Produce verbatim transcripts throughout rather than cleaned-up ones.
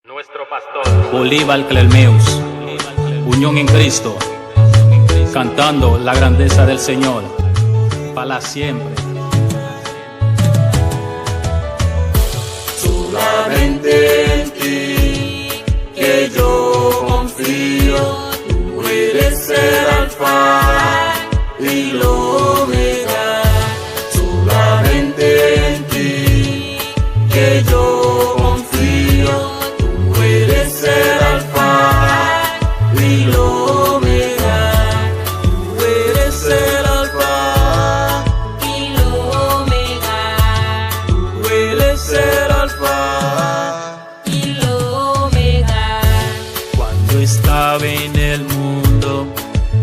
Nuestro pastor. Bolívar Clermeus, unión en Cristo, cantando la grandeza del Señor, para siempre. Solamente en ti que yo confío, tú eres el alfa y el omega. Solamente en ti que yo confío, tú eres el alfa y el omega. Tú eres el alfa y el omega. Tú eres el alfa y el omega. Cuando estaba en el mundo,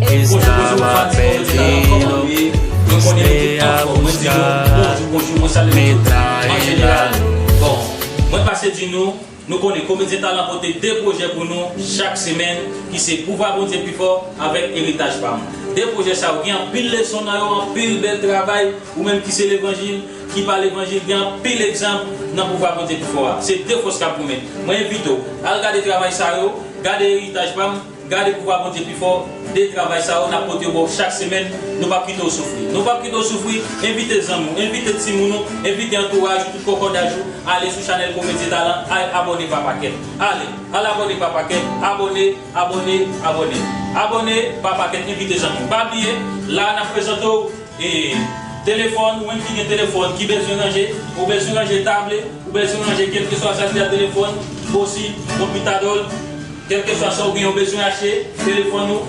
estaba perdido, fuiste a buscar, me trae la luz. Bon, mwen pase di nou, nou konnen Komedyen Talan pote de pwojè pou nou chak semèn, ki se Pouvwa Bondye Pi Fò avèk Eritaj Pam. De pwojè sa yo gen anpil leson nan yo, anpil bèl travay. Ou menm ki se levanjil, ki pa levanjil, gen anpil egzanp nan Pouvwa Bondye Pi Fò a. Se de fòs k ap goumen. Mwen envite w, al gade travay sa yo, gade Eritaj Pam, gade Pouvwa Bondye Pi Fò, de travay sa yo n ap pote yo ba w chak semèn. Nou p ap kite w soufri. Nou p ap kite w soufri. Envite zanmi w, envite timoun ou, envite antouraj ou, tout kòkòdaj ou, ale sou chanèl Komedyen Talan, al abòne pa pakèt. Ale, al abòne pa pakèt, abòne, abòne, abòne. Abòne pa pakèt, envite zanmi w. Pa bliye, la a n ap prezante w E, telefòn, ou menm ki gen telefòn ki bezwen ranje, ou bezwen ranje tab, ou bezwen ranje kèlkeswa sa ki nan telefòn, osi, konpitadòl, kèlkeswa sa ou gen, ou bezwen achte, telefòn ou,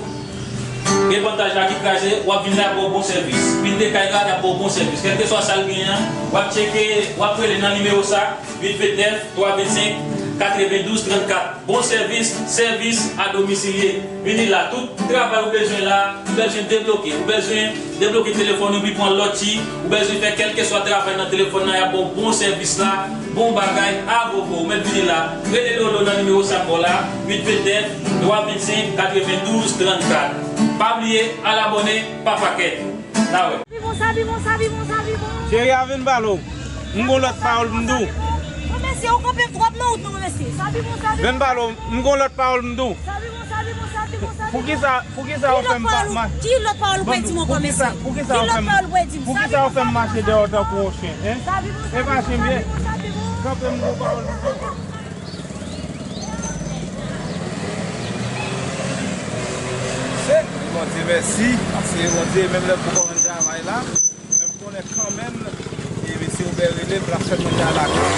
gen bantaj la ki kraze, w ap vin la, y ap ba w bon sèvis. Vin de kay la, y ap ba w bon sèvis. Kèlkeswa sa l genyen an, w ap tcheke, w ap rele nan nimewo sa, uit vennèf, twa vennsenk, katrevendouz trannkat. Bon sèvis, sèvis a domisilye. Vini la, tout travay ou bezwen la, ou bezwen debloke, ou bezwen debloke telefòn ou pi pran lòt ti, ou bezwen fè kèlkeswa travay nan telefòn nan, y ap ba w bon sèvis la, bon bagay, a gogo, ou mèt vini la. Rele Lolo nan nimewo sa m ba w la, uit vennèf, twa vennsenk, katrevendouz trannkat. Pa bliye, al abòne, pa pakèt. N a wè. Sa pi bon, sa pi bon, sa pi bon, sa pi bon. Cheri a, vin pale w. M gon lòt pawòl pou m di w. Bon, mesye, ou kanpe m twòp nan wout nou, mesye. Sa pi bon, sa pi bon. Vin pale w. M gon lòt pawòl pou m di w. Sa pi bon, sa pi bon, sa pi bon, sa pi bon. Poukisa, poukisa w fè m pa mache? Ki lòt pawòl ou pral di m ankò, mesye? Poukisa, poukisa w fè m, poukisa w fè m mache dèyè w tankou yon chen, en? Sa pi bon, sa pi bon, sa pi bon, sa pi bon. E pa chen m ye. Kanpe, m gon pawòl pou m di w. Se Bondye mèsi, paske Bondye, menm lè m poko jwenn travay la, men m konnen kanmenm, e mesye Obè rele m, l ap fè m jwenn travay la.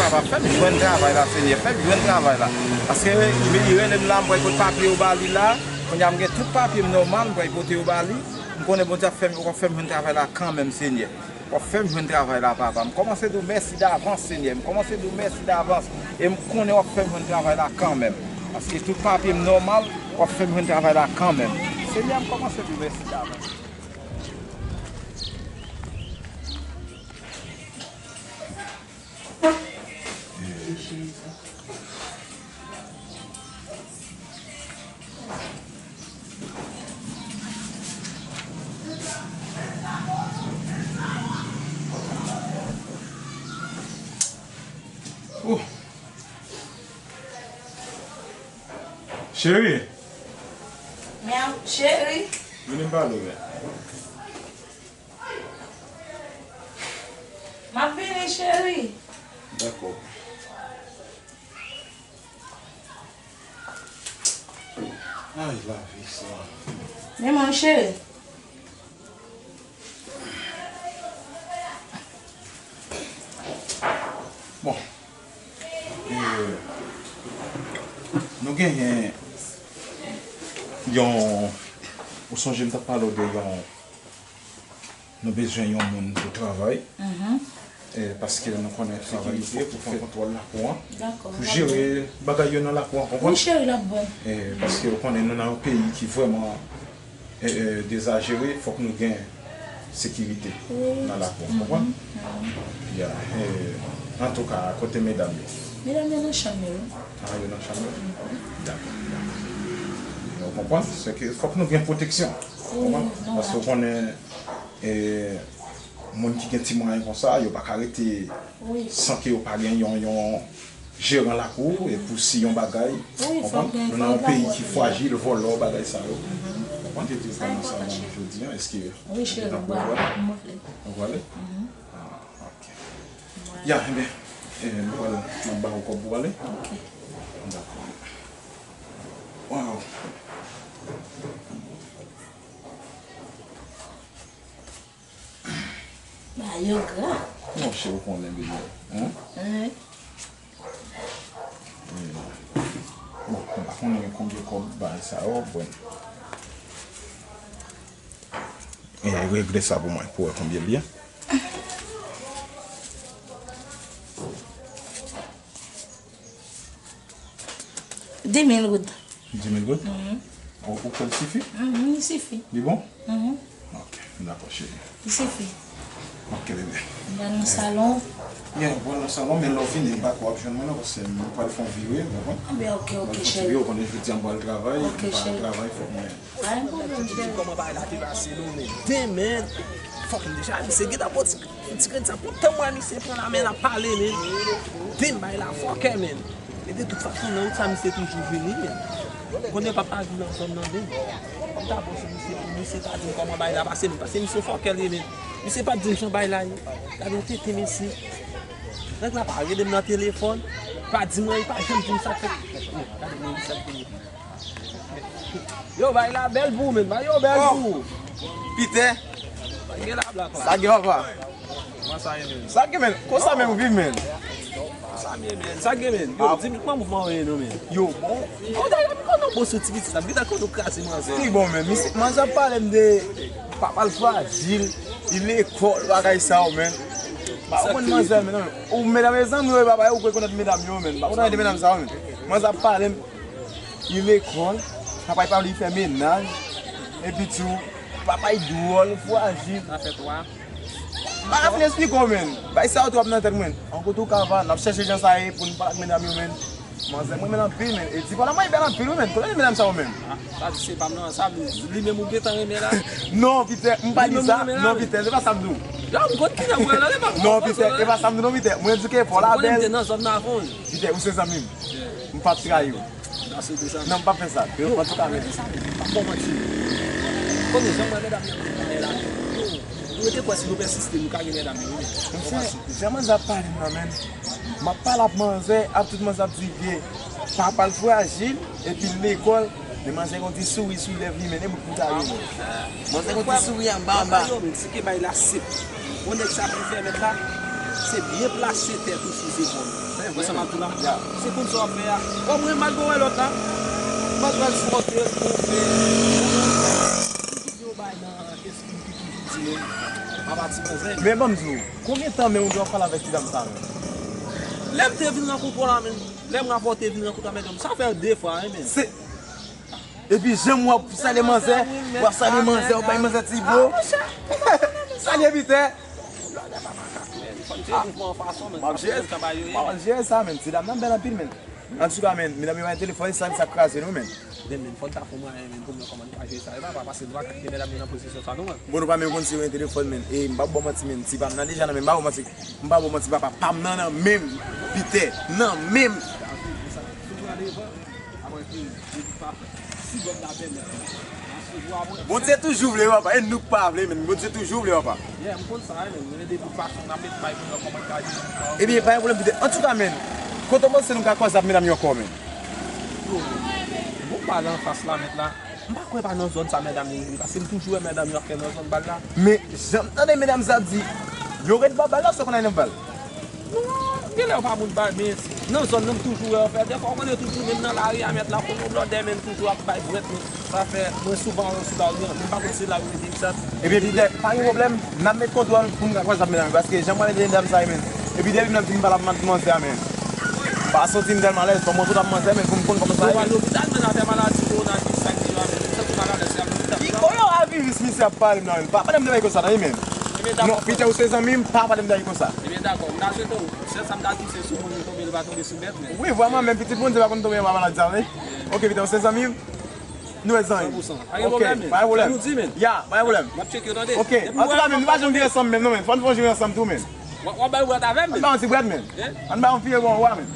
Papa, fè m jwenn travay la, Senyè, fè m jwenn travay la. Paske li rele m la, m pral pote papye yo ba li la. Kounye a m gen tout papye m nòmal, m pral pote yo ba li. M konnen Bondye ap fè m, w ap fè m jwenn travay la kanmenm, Senyè. W ap fè m jwenn travay la, papa. M kòmanse di w mèsi davans, Senyè. M kòmanse di w mèsi davans. E m konnen w ap fè m jwenn travay la kanmenm. Paske tout papye m nòmal, w ap fè m jwenn travay la kanmenm. Senyè, m kòmanse di w mèsi davans. Oh. Cheri. Men, cheri. Vini m pale w. M ap vini, cheri. Dakò. Ay, lavi sa. Men mwen, cheri. Bon. E, nou genyen yon, ou sonje m t ap pale w de yon Nou bezwen yon moun pou travay. Mhm. E, paske nou konnen travay yo fòk pou fè kontwòl lakou an. Dakò, pou jere bagay yo nan lakou an, konprann? Wi, cheri, l ap bon. E, paske ou konnen nou nan yon peyi ki vrèman, e, e, dezajere, fòk nou gen sekirite nan lakou an, konprann? Mhm. Ya, e, antouka, kote medam yo? Medam yo nan chanm yo, wi. A, yo nan chanm yo? Mhm. Dakò, dakò. Ou konprann? Se ke fòk nou gen pwoteksyon. Wi, konprann? Paske ou konnen, E, moun ki gen ti mwayen konsa, yo pa ka rete san ke yo pa gen yon, yon, jeran lakou, e pou si yon bagay, konprann? Nou nan yon peyi ki frajil, vòlò, bagay sa yo. Konprann? Jodi a, jodi a, èske ou ta pwevwa? Ou prale? Ah, ok. Ya, enben, e, nou pral, n ap ba ou kòb pou w ale? Dakò. Waw. Ba yo gra. Monchè, ou konnen, bebe. Hein? Bon, m pa konnen konbyen kòb bagay sa yo, bon. E, regle sa pou mwen, pou wè konbyen l ye. Dis mil goud. Dis mil goud? Ou, ou kwè l sifi? Li sifi. Li bon? Ok, dakò, cheri. Li sifi. Ok, bebe. M pral nan salon. Yeah, ou pral nan salon, men lè w vini, m pa kwè w ap jwenn mwen non, paske m pral fè yon vire, ou konprann? Anben, ok, ok, cheri. Ou konnen jodi a m pral travay, m pral travay, fòk mwen. Pa gen pwoblèm, cheri. Kòman bagay la te pase non, men demen, fòk m deja, misye gentan pran ti, ti kredi sa, pou tan mwen, misye pran la men l ap pale, men demen bagay la fòkè, men. E de tout fason, nan wout sa, misye toujou vini, men. Konnen papa di nan zòn nan, men. M ta bon sou misye, pou misye ta di m kòman bagay la pase, men, paske misye fòkè l ye, men. Misye pa t di m jan bagay la ye. Gade yon tenten, mesye. Nèg la pa rele m nan telefòn, pa di m anyen, pa janm di m sa k fèt. Gade, men, sa k fini. Yo, bay la bèl pou ou, men. Bay yo bèl pou ou. Pitè. Sa gen la, blak la. Sa gen, papa? Kòman sa ye, men? Sa gen, men? Konsa, men, ou viv, men? Sa gen, men? Sa gen, men? Yo, di m kòman mouvman ou ye, non, men? Yo, bon. Yo, dayè, m konn nou bon sou ti pitit la. M gentan konn nou kraze manzè. Ki bon, men? Misye, manzè ap pale m de papa l frajil, li lekòl, bagay sa yo, men. Pa konn manzè, men, non, men. Ou medam e zanmi yo, e papa yo, ou rekonèt medam yo, men. Pa konn de medam sa yo, men. Manzè ap pale m. Li lekòl, papay pa vle fè mennaj, epi tou, papay dwòl, frajil. Sa fè twa. M pa ka fin esplike w, men. Bay sa yo twòp nan tèt mwen. An kote w ka va, n ap chèche jan sa ye pou n pale ak medam yo, men. Manzè, mwen renmen l anpil, men. E di pa la, mwen bèl anpil, wi, men. Kote medam sa yo, men? Ah, sa di se pa m nan, sa li menm ou gentan renmen la? Non, Pitè, m pa di sa. Non, Pitè, se pa sa m di w. Yo, m konn ki nan mwen la, se pa. Non, Pitè, se pa sa m di w, non, Pitè. Mwen di ke fò la bèl. Ou konnen m te nan zòn nan avan. Pitè, ou se zanmi m. M p ap trayi w. Nan, m p ap fè sa. Yo, antouka, men. Pa bon manti. Konnen jan mwen medam nan ap travay la. Yo, nou te kwè si nou pèsiste, nou ka gen medam yo, wi. Monchè, jan manzè ap pale m nan, men. M ap pale ap manzè, ap tout manzè ap di ke papa l frajil, epi l lekòl, men manzè gon ti souri sou lèv li, men, e bout pou ta yo, men. Manzè gon ti souri anba, anba. Yo, men, si ke bay la sip. Bon, nèg sa pou fè mèt la, se byen plase tèt ou sou zepòl ou. Wè sa m ap di w la? Se konn sa w ap fè a. Kòm mwen, m al bon wè lòt la. M al pral sipòte l pou fè. Yo bay nan espri ki toujou di yo. Apa ti manzè. Men ban m di w, konbyen tan men ou gen w ap pale avèk ti dam sa, men? Lè m te vin rankontre w la, men. Lè m avè w te vin rankontre avèk m, sa fè de fwa, wi, men. Se Epi jan w ap salye manzè, w ap salye manzè, w ap bay manzè ti bo. Salye Pitè. M ap jere, m ap jere sa, men. Ti dam nan bèl anpil, men. Antouka, men, medam yo pa gen telefòn, sa, sa kraze nou, men. Men, men, fò n ta fè mwayen, men, pou m wè kòman nou ka jere sa. E pa, pa pase nou pa ka kite medam yo nan pozisyon sa, non, men. Bon, nou pa menm konn si yo gen telefòn, men. E m p ap ba w manti, men. Ti pa m nan deja nan men m, m pa ba w manti. M pa ba w manti, papa. Pa m nan nan men m, Pitè. Nan men m. Bondye toujou vle, papa. E nou k pa vle, men Bondye toujou vle, papa. Ebyen, pa gen pwoblèm, Pitè. Antouka, men, kote w panse nou ka kwaze ap medam yo ankò, men? Bon, ba la anfas la, mèt la. M pa kwè pa nan zòn sa medam yo vini, paske m toujou wè medam yo ap fè nan zòn bal la. Men, jan m tande medam sa ap di, yo ret bò bal la, se konn al nan bal. Non, genlè yo pa moun bal, men nan zòn nan m toujou wè yo fè. Dèfwa, ou konnen yo toujou, menm nan lari a, mèt la, konnen blòdè, men toujou ap bay bwèt, men sa fè, mwen souvan sou lari an, men m pa konn si se la yo rete, eksat. Ebyen, Pitè, pa gen pwoblèm, n ap met kontwòl pou m ka kwaze ap medam yo, paske jan m wè medam sa yo, men, epi depi m nan di m pa l ap manti manzè a, men. Pa santi m tèlman alèz, kòm mwen tout ap manzè, men pou m konn kòman sa ye. Yo al lopital, men, atè maladi kowonaviris sa ki yo avè nou, santi mal alèz, se al lopital. Ki kowonaviris misye ap pale m nan, men? Pa pale m de bagay konsa, non, men. Non, Pitè, ou se zanmi m, pa pale m de bagay konsa. Ebyen, dakò, m ta swete w, sèl sa m ta di, se sou moun yo tonbe, yo pa tonbe sou bèt, men. Wi, vrèman, men pitit Bondye pa konn tonbe nan maladi sa, wi. Ok, Pitè, ou se zanmi m? Nou ret zanmi. San pou san. Pa gen pwoblèm, men. Ok, pa gen pwoblèm. Nou di, men. Ya, pa gen pwoblèm. N ap tcheke, tande. Ok, antouka, men, nou pa janm vin ansanm, men, non, men. Fò n fè yon jounen ansanm tou, men. W ap bay bwèt avè m, men. Ann bay yon ti bwèt, men. Ann bay yon fiye bon, men.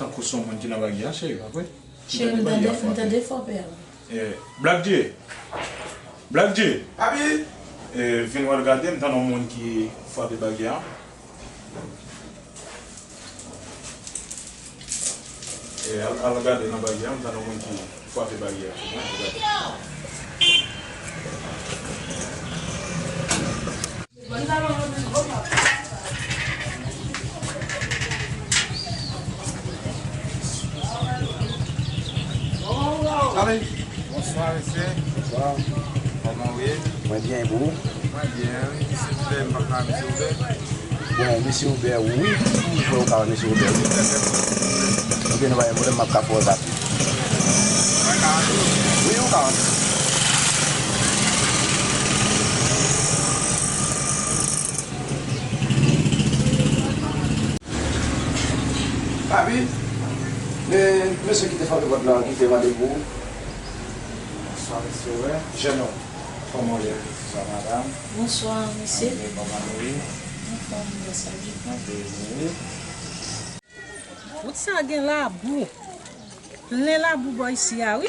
Tankou se yon moun ki nan bagyè a, cheri, pa vre? Cheri, m tande, m tande fò pè a. Eh, Black J! Black J! Papi! Eh, vin wè l gade, m tande yon moun ki frape bagyè a. Eh, al, al gade nan bagyè a, m tande yon moun ki frape bagyè a. Vin gade. Bonswa, mesye. Bonswa. Kòman w ye? Mwen byen, e pou ou? Mwen byen, wi. Silvouplè, m pa ka Mesye Oubè? Bon, Mesye Oubè, wi, wi, ou ka wè Mesye Oubè, wi. Silvouplè, fè m. Ok, nou pa gen pwoblèm, m ap ka fè w sa. Mwen ka antre? Wi, ou ka antre. Papi, men mesye ki te frape pòt la, ki te mande pou ou. Bonswa, mesye Oubè. Jènòm, kòman w ye? Bonswa, madanm. Bonswa, mesye. Antre, kòman nou ye? Anfòm, grasa Dye. Antre, wi. Wout sa gen labou. Plen labou bò isi a, wi.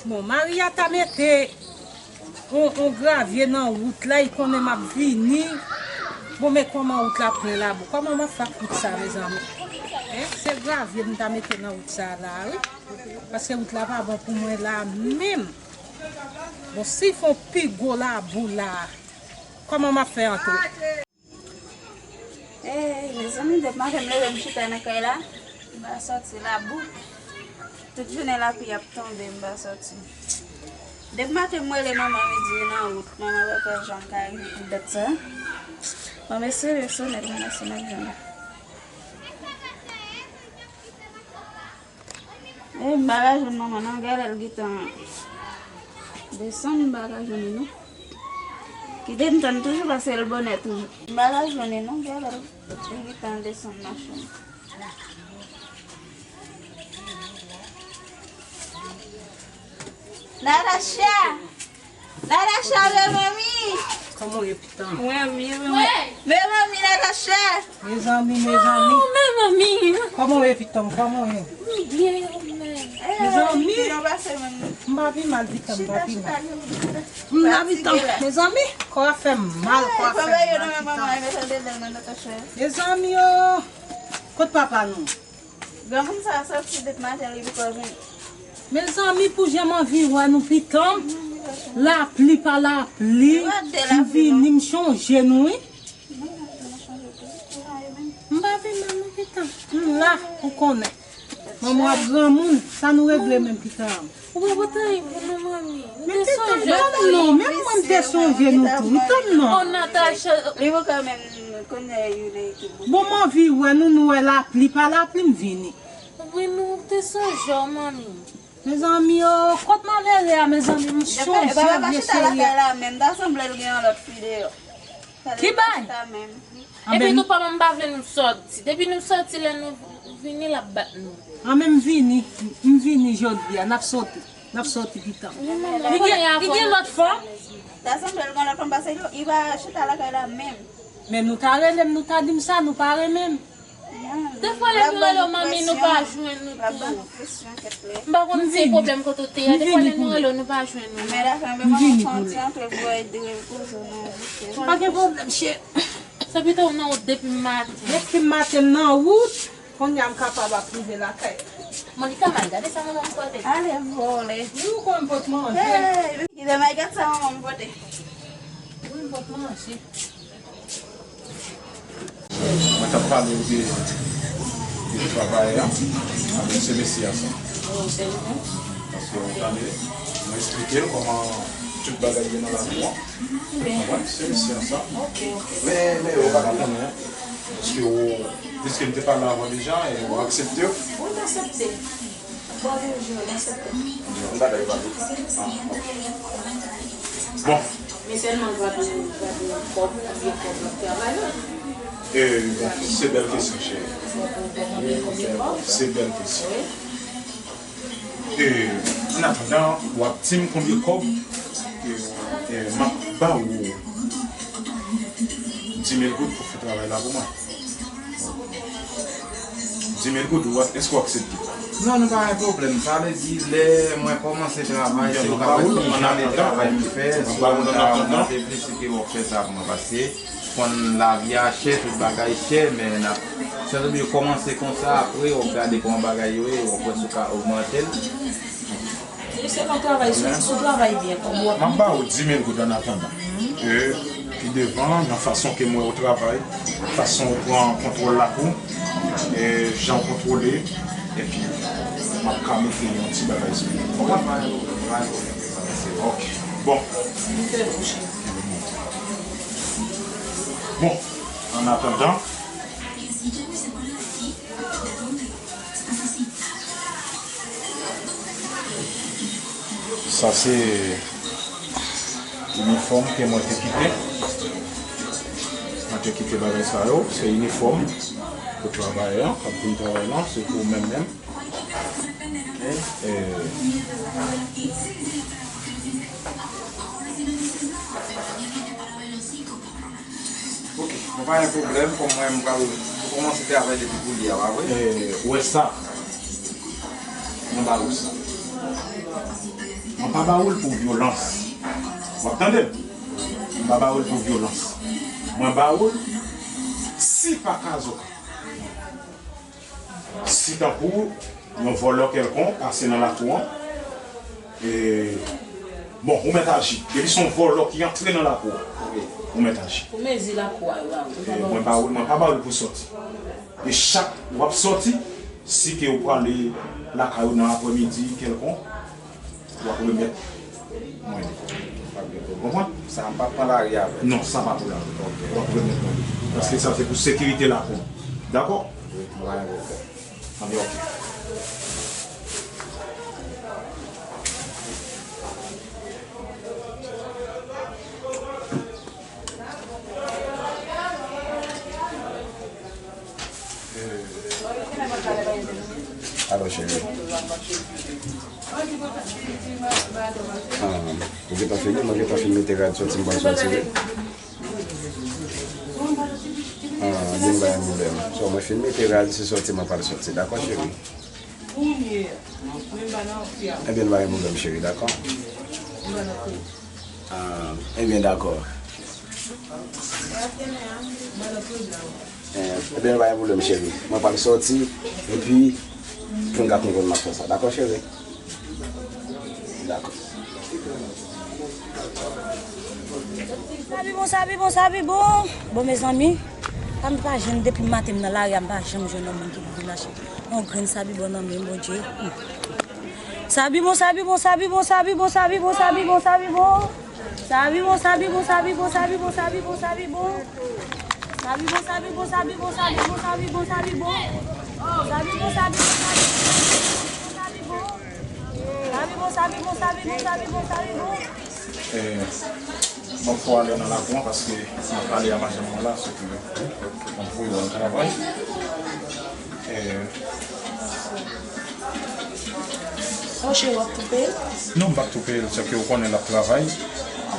Bon, Maria ta mete yon, yon gravye nan wout la, li konnen m ap vini. Bon, men kòman wout la plen labou. Kòman m ap fè ak wout sa, mezanmi? Hein? Se gravye m ta mete nan wout sa la, wi. Paske wout la pa bon pou mwen la menm. Bon, si fè yon pi gwo labou la, kòman m ap fè antre? Ey, mezanmi, depi maten m leve m chita nan kay la, m pa sòti, labou. Tout jounen lapli ap tonbe, m pa sòti. Depi maten m rele manman, m di nan wout, manman pa konn jan m ka rive pou dat sa. Bon, men serye, sonèt, mwen, se menm jan. E, m pa ka jwenn manman non, genlè l gentan desann, m pa ka jwenn li non. Kite m tann toujou paske l bonè toujou. M pa ka jwenn li non, genlè l gentan desann machin. Natacha! Natacha, mezanmi! Kòman w ye, pitan? Mwen byen, mwen. Mezanmi, Natacha! Mezanmi, mezanmi. Oh, mezanmi. Kòman w ye, pitan? Kòman w ye? Mwen byen, mwen. Mezanmi. M pa pi mal, pitan, m pa pi mal. M la, pitan. Mezanmi, kò a fè m mal, kò a fè m mal, pitan. Mezanmi, oh. Kot papa nou? Granmoun sa a sòti depi maten, li poko vini. Mezanmi, pou jan m anvi wè nou, pitan m. Lapli pa lapli, m vini, m chonje nou, wi. M pa vin nan nou, pitan m. M la, ou konnen. Manman ap granmoun, sa nou regle menm, pitan m. Ou pa pote anyen pou nou, manmi. Nou te sonje nou. Tann non, menm mwen m te sonje nou tou, wi, tann non. Oh, Natacha. Li poko menm konnen youn ekip. Bon, m anvi wè nou, nou wè lapli pa lapli, m vini. Wi, nou te sonje w, manmi. Mezanmi, oh, kot malere a, mezanmi, m sonje l, vye serye. Papa pa chita lakay la menm, ta sanble l gen yon lòt fi deyò. Ki bay? Epi tou, papa m pa vle nou sòti. Depi nou sòti, lè nou vini, l ap bat nou. An, men m vini, m vini jodi a, n ap sòti. N ap sòti, pitan m. Li gen, li gen lòt fanm? Ta sanble l gen lòt fanm, paske li pa chita lakay la menm. Men nou ta rele m, nou ta di m sa, nou pa renmen m. Defwa lè nou rele w, manmi, nou pa jwenn nou tou. M pa konn si se pwoblèm kote w te ye. Defwa lè nou rele w, nou pa jwenn nou. M vini pou li. Pa gen pwoblèm, cheri. Sa pito w nan wout depi maten. Depi maten m nan wout, kounye a m kapab ap rive lakay. Monica, m al gade sa manman m pote. Ale vole. Wi, ou konn pot manje. Hey, kite m al gade sa manman m pote. Wi, m pot manje. Mwen t ap pale w de, de travay la, avèk se mesye a sa. Paske ou tande, mwen eksplike l kòman tout bagay ye nan lakou an. Ou konprann? Se mesye a sa. Men, men ou pa konprann, èske ou, piske m te pale avè w deja, e ou aksepte? Wi, m aksepte. Bon, m pa dakò avèk ou. Ah, ok. Bon. Men sèlman l pa gen, pa gen kòb, vye kòb l ap travay la. E, bon, se bèl kesyon, cheri. Se bèl kesyon. E, an atandan, w ap di m konbyen kòb, e, e, m ap ba ou di mil goud pou fè travay la pou mwen. Di mil goud, w ap, èske w aksepte? Non, nou pa gen pwoblèm. Sa vle di, lè mwen kòmanse travay, se ou k ap wè ki jan de travay m fè, si w ta ogmante plis, se ke w ap fè sa pou mwen, paske konn lavi a chè, tout bagay chè, men n ap, si w ta oblije kòmanse konsa, apre, w ap gade kòman bagay yo ye, w ap wè si w ka ogmante l. Se pa travay, sou, sou travay byen, kòm w ap. M ap ba ou di mil goud an atandan. E pi devan, nan fason ke m wè ou travay, fason ou pran kontwòl lakou, e jan ou kontwole, epi m ap ka mete yon ti bagay sou li. Konprann? Ok. Bon. Bon, an atandan, Sa se inifòm ke mwen te kite. Mwen te kite bagay sa yo. Se inifòm pou travayè an k ap vin travay la. Se pou ou menm menm. E, Ok, bon, pa gen pwoblèm, kòm mwen, m pral kòmanse travay depi koulye a, pa vre? E, ou wè sa? Mwen ba ou sa. Mwen pa ba ou l pou vyolans. W ap tande m? Mwen pa ba ou l pou vyolans. Mwen ba ou l si pa kazoka. Si tankou yon vòlò kèlkonk pase nan lakou an, e, bon, ou mèt aji. Depi se yon vòlò ki antre nan lakou an, ou mèt aji. Pou mezi lakou a, yo ba ou. E, mwen pa, mwen pa ba ou l pou sòti. E chak w ap sòti, si ke ou prale lakay ou nan aprèmidi kèlkonk, w ap remèt mwen li. Pa gen pwoblèm. Konprann? Sa m p ap pran lari avè l. Non, sa pa pou lari. Ok. W ap remèt mwen li. Paske sa se pou sekirite lakou. Dakò? Wi, mwen pa gen pwoblèm. Anben, ok. Alo, cheri. Ah, ou gentan fini? Mwen gentan fin mete rad sòti, m pral sòti, wi. Ah, anben, pa gen pwoblèm. So, mwen fin mete rad, se sòti, mwen pral sòti. Dakò, cheri? Ebyen, pa gen pwoblèm, cheri, dakò? Ah, ebyen, dakò. Eh, ebyen, pa gen pwoblèm, cheri. Mwen pral sòti, epi, pou n ka konprann m ap fè sa. Dakò, cheri? Dakò. Sa pi bon, sa pi bon, sa pi bon. Bon, mezanmi, pa m pa jwenn depi maten m nan lari a, m pa janm jwenn yon moun ki vin achte yon grenn sa pi bon nan men m, Bondye. Hmm. Sa pi bon, sa pi bon, sa pi bon, sa pi bon, sa pi bon, sa pi bon, sa pi bon. Sa pi bon, sa pi bon, sa pi bon, sa pi bon, sa pi bon, sa pi bon. Sa pi bon, sa pi bon, sa pi bon, sa pi bon, sa pi bon, sa pi bon. Sa pi bon, sa pi bon, sa pi bon, sa pi bon, sa pi bon. Sa pi bon, sa pi bon, sa pi bon, sa pi bon, sa pi bon. Eh, m ap fè w ale nan lakou an paske m ap pale a madanm mwen la, se ke m ap voye w al travay. Eh, Monchè, w ap tou peye l? Non, m p ap tou peye l, se ke ou konnen l ap travay.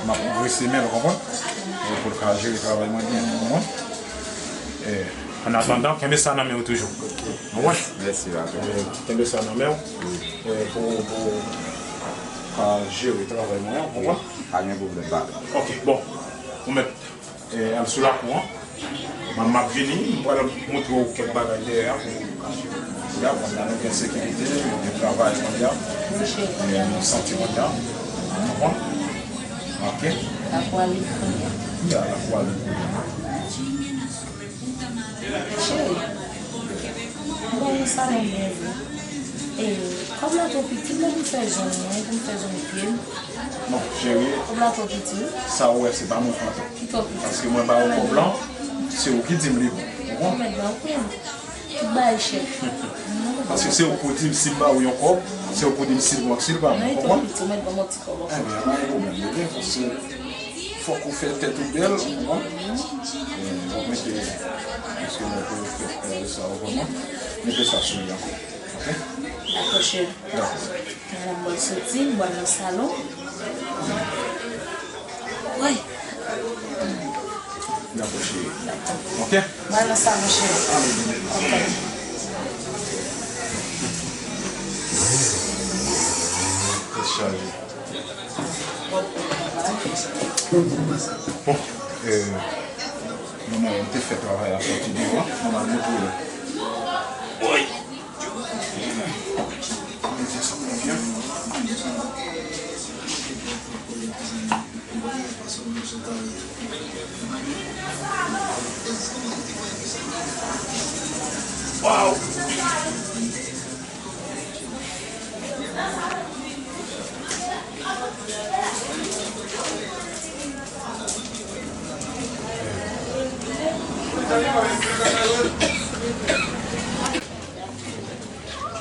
M ap grese men l, ou konprann? E pou l ka jere travay mwen byen, ou konprann? Eh, an atandan, kenbe sa nan men w toujou. Ou konprann? Mèsi, patwon. Eh, kenbe sa nan men w. Wi. Eh, pou, pou ka jere travay mwen an, ou konprann? Wi. Pa gen pwoblèm, patwon. Ok, bon. Ou mèt Eh, al sou lakou an. Mwen, m ap vini, m pral montre w kèk bagay dèyè a pou w kache. Ya, pandan nou gen sekirite, nou gen travay kounye a, eh, nou santi kounye a. Ou konprann? Ok. Lakou a lib kounye a. Ya, lakou a lib kounye a. Bon, nou salon byen vre. E, kòb la twò piti, m pou m fè zong mwen, pou m fè zong pye m. Non, cheri, kòb la twò piti, wi. Sa ou wè, se pa mwen fantom. Ki twò piti? Paske mwen ba ou kòb lan, se ou ki di m li bon. Ou konprann? Mèt ba ou konn. Tout bagay chè. Paske se ou pou di m si m ba ou yon kòb, se ou pou di m si l bon ak si l pa bon. Non, li twò piti, ou mèt ban m yon ti kòb ankò. Ebyen, pa gen pwoblèm, ebyen, paske fòk ou fè tèt ou bèl, ou konprann? E, w ap mete, paske mwen pou fè, e, sa, ou konprann? Mete sa sou li ankò. Ok? Dakò, cheri. Dakò. Madanm mwen soti, m pral nan salon. Woy. Dakò, cheri. Ok? M pral nan salon, cheri. Ok. Tèt chaje. Bon, e, manman, mwen te fè travay la soti deyò, manman, mwen pou lè. Woy. Wow!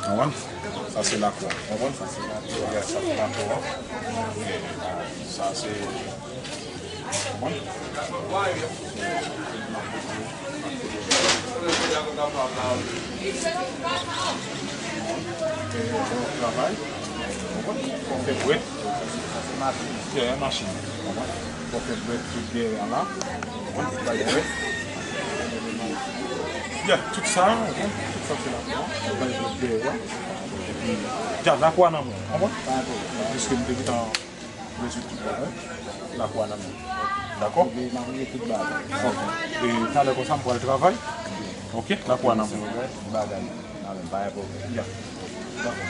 Konprann? Sa se lakò. Konprann? Sa se lakò. Yeah, sa se lakò. Sa se, konprann? Travay. Konprann? Fò fè bwèt. Dèyè machin. Konprann? Fò fè bwèt tout dèyè a la. Konprann? Bay bwèt. Ya, tout sa, konprann? Tout sa se lakò. Bay bwèt dèyè a. Epi, dja lakò a nan men w, konprann? Piske m te gentan rezoud tout bagay. Lakò a nan men w. Dakò? M ap regle tout bagay. Ok. E talè konsa m pral travay. Ok, lakò a nan men w. Bagay. Nan men, pa gen pwoblèm. Ya. Dakò.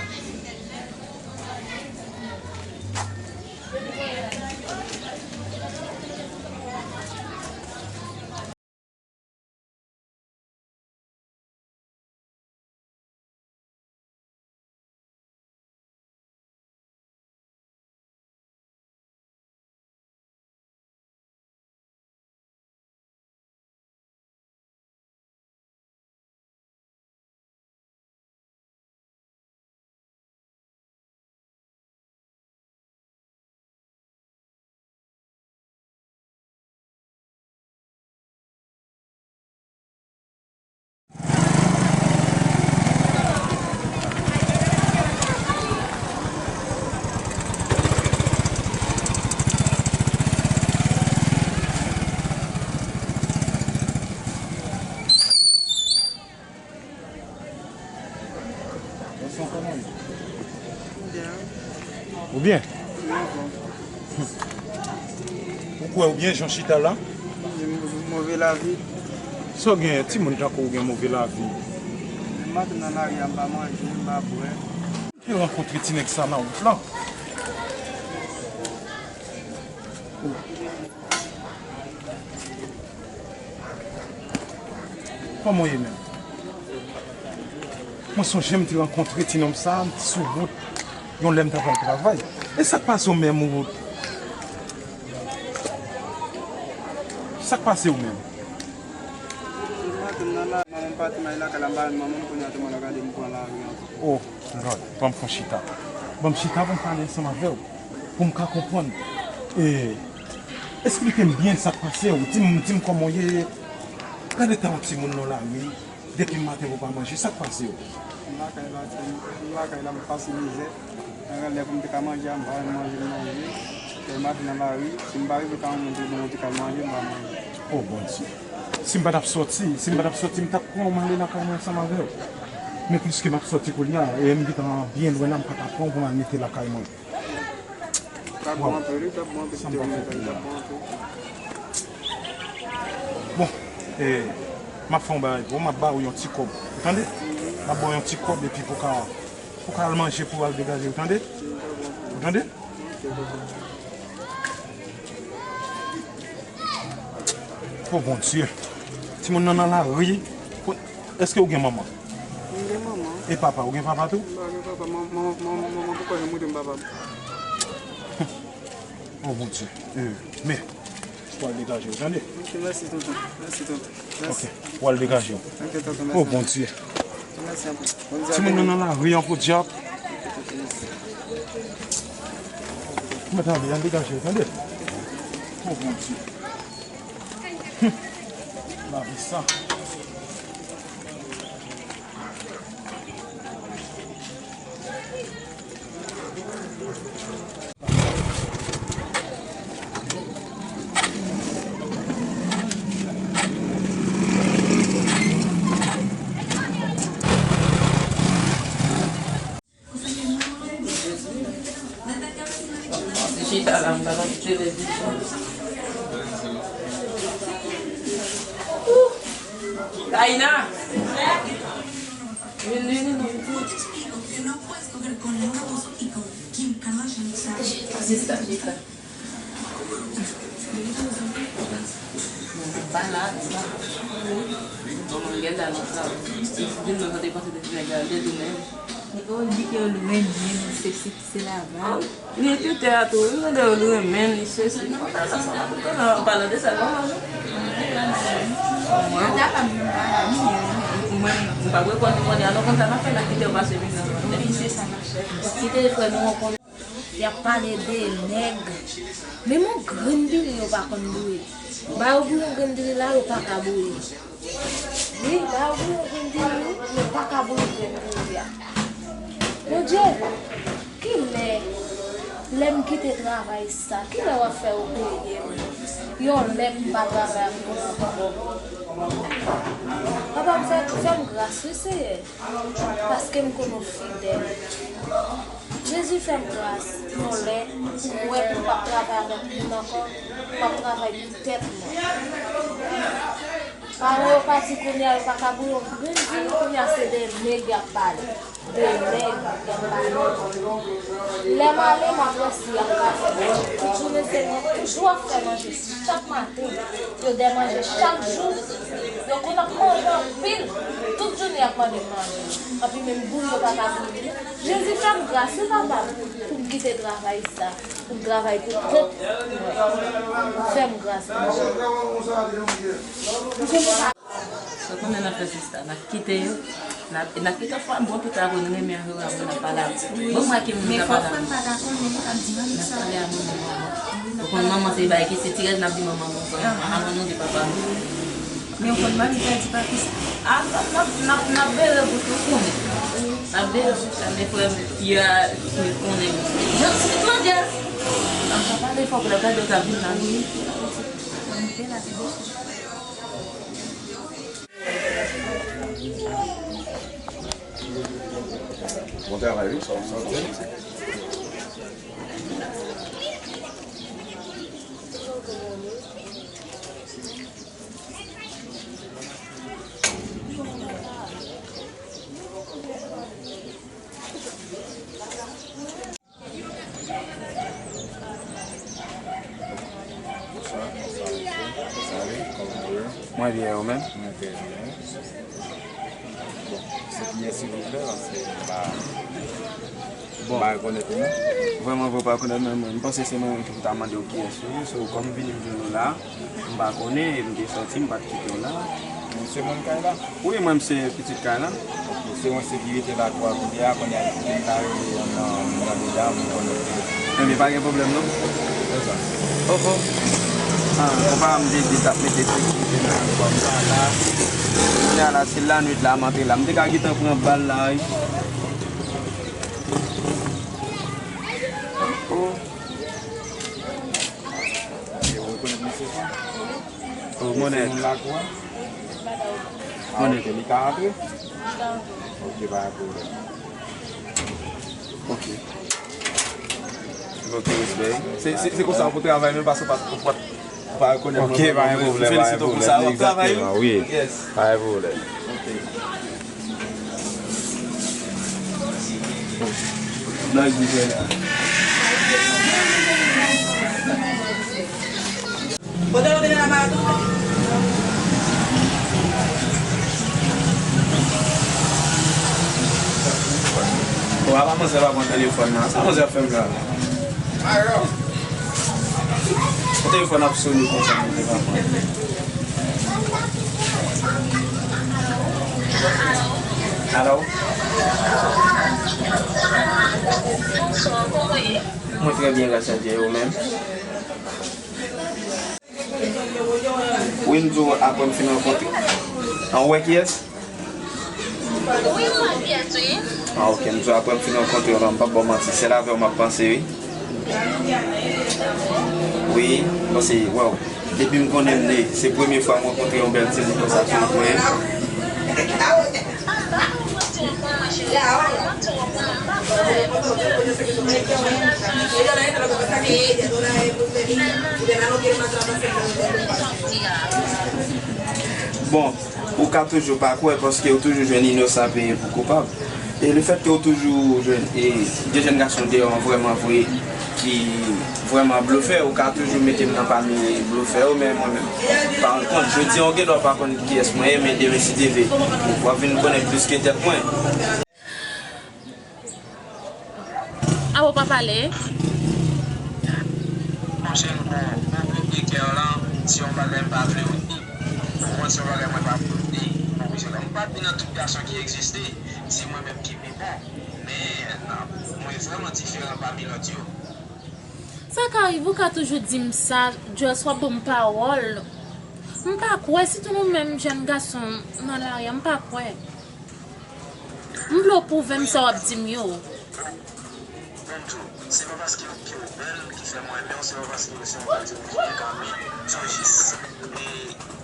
Bonswa, kòman w ye? Byen. Ou byen? Ou kwè ou byen jan w chita la? Move lavi. Sa w gen, timoun tankou w gen move lavi? Maten nan lari a, m pa manje, m pa bwè. M te rankontre ti nèg sa nan wout lan. Kòman w ye menm? Mwen sonje m te rankontre ti nonm sa, m te sou wout, yon lè m t ap al travay. E sa k pase w menm ou? Sa k pase w menm? Maten nan la, manman m pati m al lakay la, m pa jwenn manman m, kounye a tou m al gade m pran lari ankò. Oh Lord, ban m fè yon chita. Ban m chita pou m pale ansanm avè w, pou m ka konprann. E, esplike m byen sa k pase w. Di m, di m kòman w ye. Gade tan yon timoun nan lari, depi maten pou w pa manje, sa k pase w? M lakay la, m lakay la, m pase mizè. Lè pou m te ka manje a, m pa jwenn manje m manje. Lè maten nan lari, si m pa rive ka yon moun te ban mwen ti kal manje, m pa manje. O Bondye. Si m pa t ap sòti, si m pa t ap sòti, m t ap pran w m ale lakay mwen ansanm avè w. Men pliske m ap sòti kounye a, e m gentan byen lwen la, m pa t ap pran w pou m al mete lakay mwen. T ap bon anpil, wi, t ap bon anpil, te remet la, t ap bon anpil. Bon, e, m ap fè yon bagay pou w, m ap ba w yon ti kòb. Ou tande? M ap ba w yon ti kòb epi pou w ka, pou w ka al manje, pou w al degaje, ou tande? Ou tande? O Bondye. Timoun nan nan lari. Èske w gen manman? M gen E papa, ou gen papa tou? M pa gen papa, man-, man-, man-, manman poko janm montre m papa m. Oh Bondye. Euh, men, w al degaje w, tande? Ok, mèsi, tonton. Mèsi, tonton. Mèsi. Ok, w al degaje w. Ok, tonton, mèsi. Oh Bondye. Mèsi anpil. Bondye. Timoun nan nan lari an, podyab. Mèt ale, al degaje w, tande? Oh Bondye. Hum. Lavi sa. Chita la, m pa nan televizyon. Kaina! Vin, vin, vin, vin. Chita, chita. Mwen pa la, sa. Kòman m gen la nan travay? Vin nan depanse de ti nèg la, de domen. Nèg yo di ke yo renmen nou, se si, se la va. Li ekritè a tou, li mande yo li renmen, li se si. Mwen pa la sa, mwen pa la sa, mwen pa la sa, mwen pa la sa. Mwen, mwen, mwen pa reponn li kounye a, non, konsa n ap fè, n ap kite yo pase vin nan. Kite frè nou rankontre. Y ap pale de nèg. Menm yon grenn diri yo pa konn boure. Ba yo pou yon grenn diri la, yo pa ka boure. Wi, ba yo pou yon grenn diri, yo pa ka boure grenn diri a. Bondye, kilè, lè m kite travay sa, kilè w ap fè yo peye m? Yon lè m pa travay ak moun ankò. Papa m, fè, fè m gras, wi, Seyè. Paske m konnen w fidèl. Jezi, fè m gras, yon lè pou m wè pou m p ap travay avèk moun ankò, m ap travay pou tèt mwen. Paran yo pati kounye a, yo pa ka boule yon grenn diri, kounye a se de nèg y ap pale. De nèg y ap pale. Lè m ale, m ap wè si y ap ka fè manje. Tout jounen se mwen toujou ap fè manje. Chak maten, yo dè manje chak jou. Yo konn ap manje anpil. Tout jounen y ap mande m manje. Anpi menm boule yo pa ka boule. Jezi, fè m gras, wi, papa m, pou m kite travay sa, pou m travay pou kont mwen. Fè m gras, Bondye. Sa konnen n ap fè sista, n ap kite yo, n ap, n ap kite fwa bon pita apre nou renmen avè yo apre n ap pale avè yo. Bon, mwen ki m ta pale avè yo. Men fò frè m pa ta konnen, li t ap di manmi sa. N ap pale a manman nou avan. Ou konn manman se bagay ki se ti rèz n ap di manman nou, frè nou, manman nou de papa nou. Men ou konn manmi pèdi pa kisa? A, n ap, n ap, n ap, n ap bere pou tout konnen. N ap bere pou sa, men frè m, piya, konnen. Jan ti pit manje. An pa pale fò pou l ap gade yo k ap vin la, wi. Ann pe la, se bon. Bon travay, wi, sa w sòti. Bonswa, bonswa, mesye. Sa ale? Kòman w ye? Mwen byen, ou menm? Mwen trè byen. Bon, se kiyès, silvouplè, paske m pa, m pa rekonèt ou, non? Vrèman vre, ou pa rekonèt mwen, mwen. M panse se mwen menm ki pou ta mande w kiyès ou ye. So, kòm m vini m jwenn ou la, m pa konnen, e m te sòti, m pa t kite w la. Ou se moun kay la? Wi, mwen, m se pitit kay la. Ok, se yon sekirite lakou a kounye a, kounye a, m ta rele yon nan, yon nan medam, m konnen. Ebyen, pa gen pwoblèm, non. Oho. Ah, konpa m te di t ap mete sekirite nan kò m sa la. Kounye a la, se lannwit la, m antre la. M te ka gentan pran bal la, wi. Oh. E ou rekonèt mesye sa? Oh, Monèt. Se moun lakou a? Ah, Monèt. Ok, li ka antre? Ok, pa gen pwoblèm. Ok. Ok, respè. Se, se, se konsa pou travay, men paske pa, pa, pa rekonèt mwen. Ok, pa gen pwoblèm, pa gen pwoblèm. Egzakteman, wi. Pa gen pwoblèm. Ok. Nan di fè la. Kote yo vin la maton? Apa manzè pa pran telefòn nan? Sa manzè ap fè m la? Pou telefòn ap sone konsa, manzè pa pran. Alo? Mwen trè byen, gras a Dye, ou menm? Wi, m di w apre m fin rankontre. An, ou wè kiyès? Wi, m wè kiyès, wi. Ah, ok, m di w apre m fin rankontre w la, m p ap ba w manti, sèl avè w m ap panse, wi. Wi, paske, waw, depi m konnen m ne, se premye fwa m rankontre yon bèl timoun konsa sou wout mwen. Bon, ou ka toujou pa kwè paske ou toujou jwenn inosan peye pou koupab. E lefètke ou toujou jwenn e de jèn gason deyò an vrèman vre ki vrèman blofè, ou ka toujou mete m nan pami blofè yo, men mwen menm, pa rann kont, jodi a ou gen dwa pa konn kiyès mwen ye, men demen si Dye vle, w ap vin konnen plis ke tèt mwen. Awo pa pale. Monchè, m bon, m oblije kè w lan, se yon bagay m pa vle w di. Ou konprann, se yon bagay mwen pa vle w di. M oblije kè w. M pa di nan tout gason ki egziste, se mwen menm ki pi bon. Men, mwen vrèman diferan pami lòt yo. Sa ka rive, ou ka toujou di m sa, Joss, w ap ban m pawòl. M pa kwè, sitou nou menm jèn gason nan lari a, m pa kwè. M vle w pwouve m sa w ap di m yo. Bon, m di w, se pa paske w pye w bèl ki fè m renmen w, se pa paske w se yon bèl timoun ki byen kanpe, se jis, e,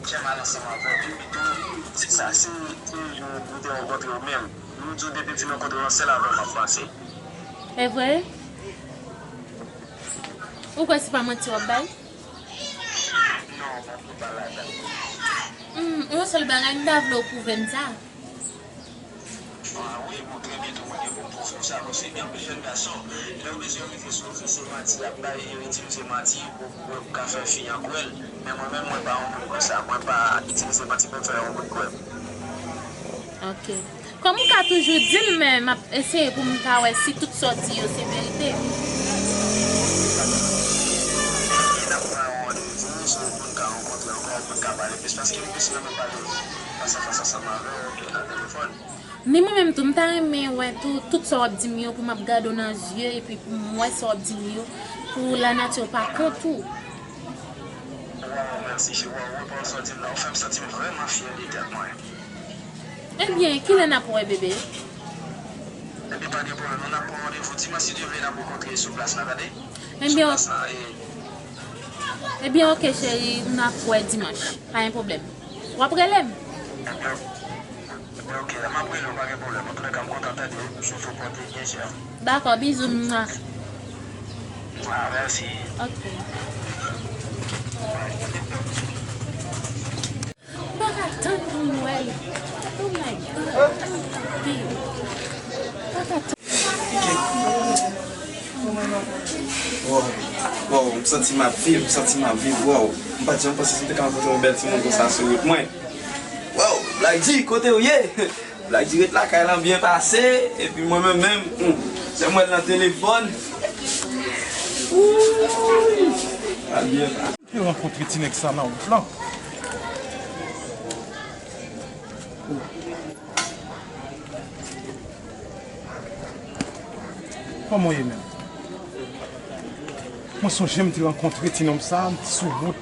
kè m al ansanm avè w. Epi tou, se sa, se, se yon jou m te rankontre w menm. M di w depi m fin rankontre w, se sèl avè w m ap pase. E vre? Ou kwè se pa manti w ap bay? Non, m ap di w pa ladan. Hmm, yon sèl bagay, m ta vle w pwouve m sa. Ah wi, bon, trè byento mwen gen pou m pwouve w sa, paske gen anpil jèn gason, lè yo bezwen rive sou ou, se manti y ap bay, yo itilize manti pou, pou, pou ka fè fi an kwè l. Men mwen menm, mwen pa yon moun konsa, mwen pa itilize manti pou m fè yon moun kwè m. Ok. Kòm ou ka toujou di l, men m ap eseye pou m ka wè si tout sa w di yo se verite. N ap pran yon randevou, se yon moun ka rankontre ankò, yon moun ka pale plis, paske m plis renmen pale fas a fas ansanm avè w ke nan telefòn. Ni mwen menm tou, m ta renmen wè tou, tout sa w ap di m yo, pou m ap gade w nan zye, epi pou m wè sa w ap di m yo, pou lanati pa kont ou. Waw, mèsi, cheri, waw, wi, pawòl sa w di m la, ou fè m santi m vrèman fyè de tèt mwen. Ebyen, kilè n ap wè, bebe? Ebyen, pa gen pwoblèm, non, n ap pran randevou dimanch, si Dye vle, n ap rankontre sou plas la, tande? Ebyen, sou plas la, e. Ebyen, ok, cheri, n ap wè dimanch. Pa gen pwoblèm. W ap rele m? Ebyen, ebyen, ok, m ap rele w, pa gen pwoblèm. Antoulèka, m kontan tande w, m swete w pòte byen, chè. Dakò, bizou, mwa. Ah, mèsi. Ok. M pa ka tann pou m wè l. Oh my God. M pa ka tann. Wow, wow, m santi m ap viv, m santi m ap viv, wow. M pa t janm panse si m te ka rankontre yon bèl timoun konsa sou wout mwen. Wow, Black G, kote w ye? Black G ret lakay lan byen pase, epi mwen menm menm, hmm, se mwen nan telefòn. Wouy! Al byen pase. Te rankontre ti nèg sa nan wout lan. Kòman w ye menm? Mwen sonje m te rankontre ti nonm sa, m te sou wout,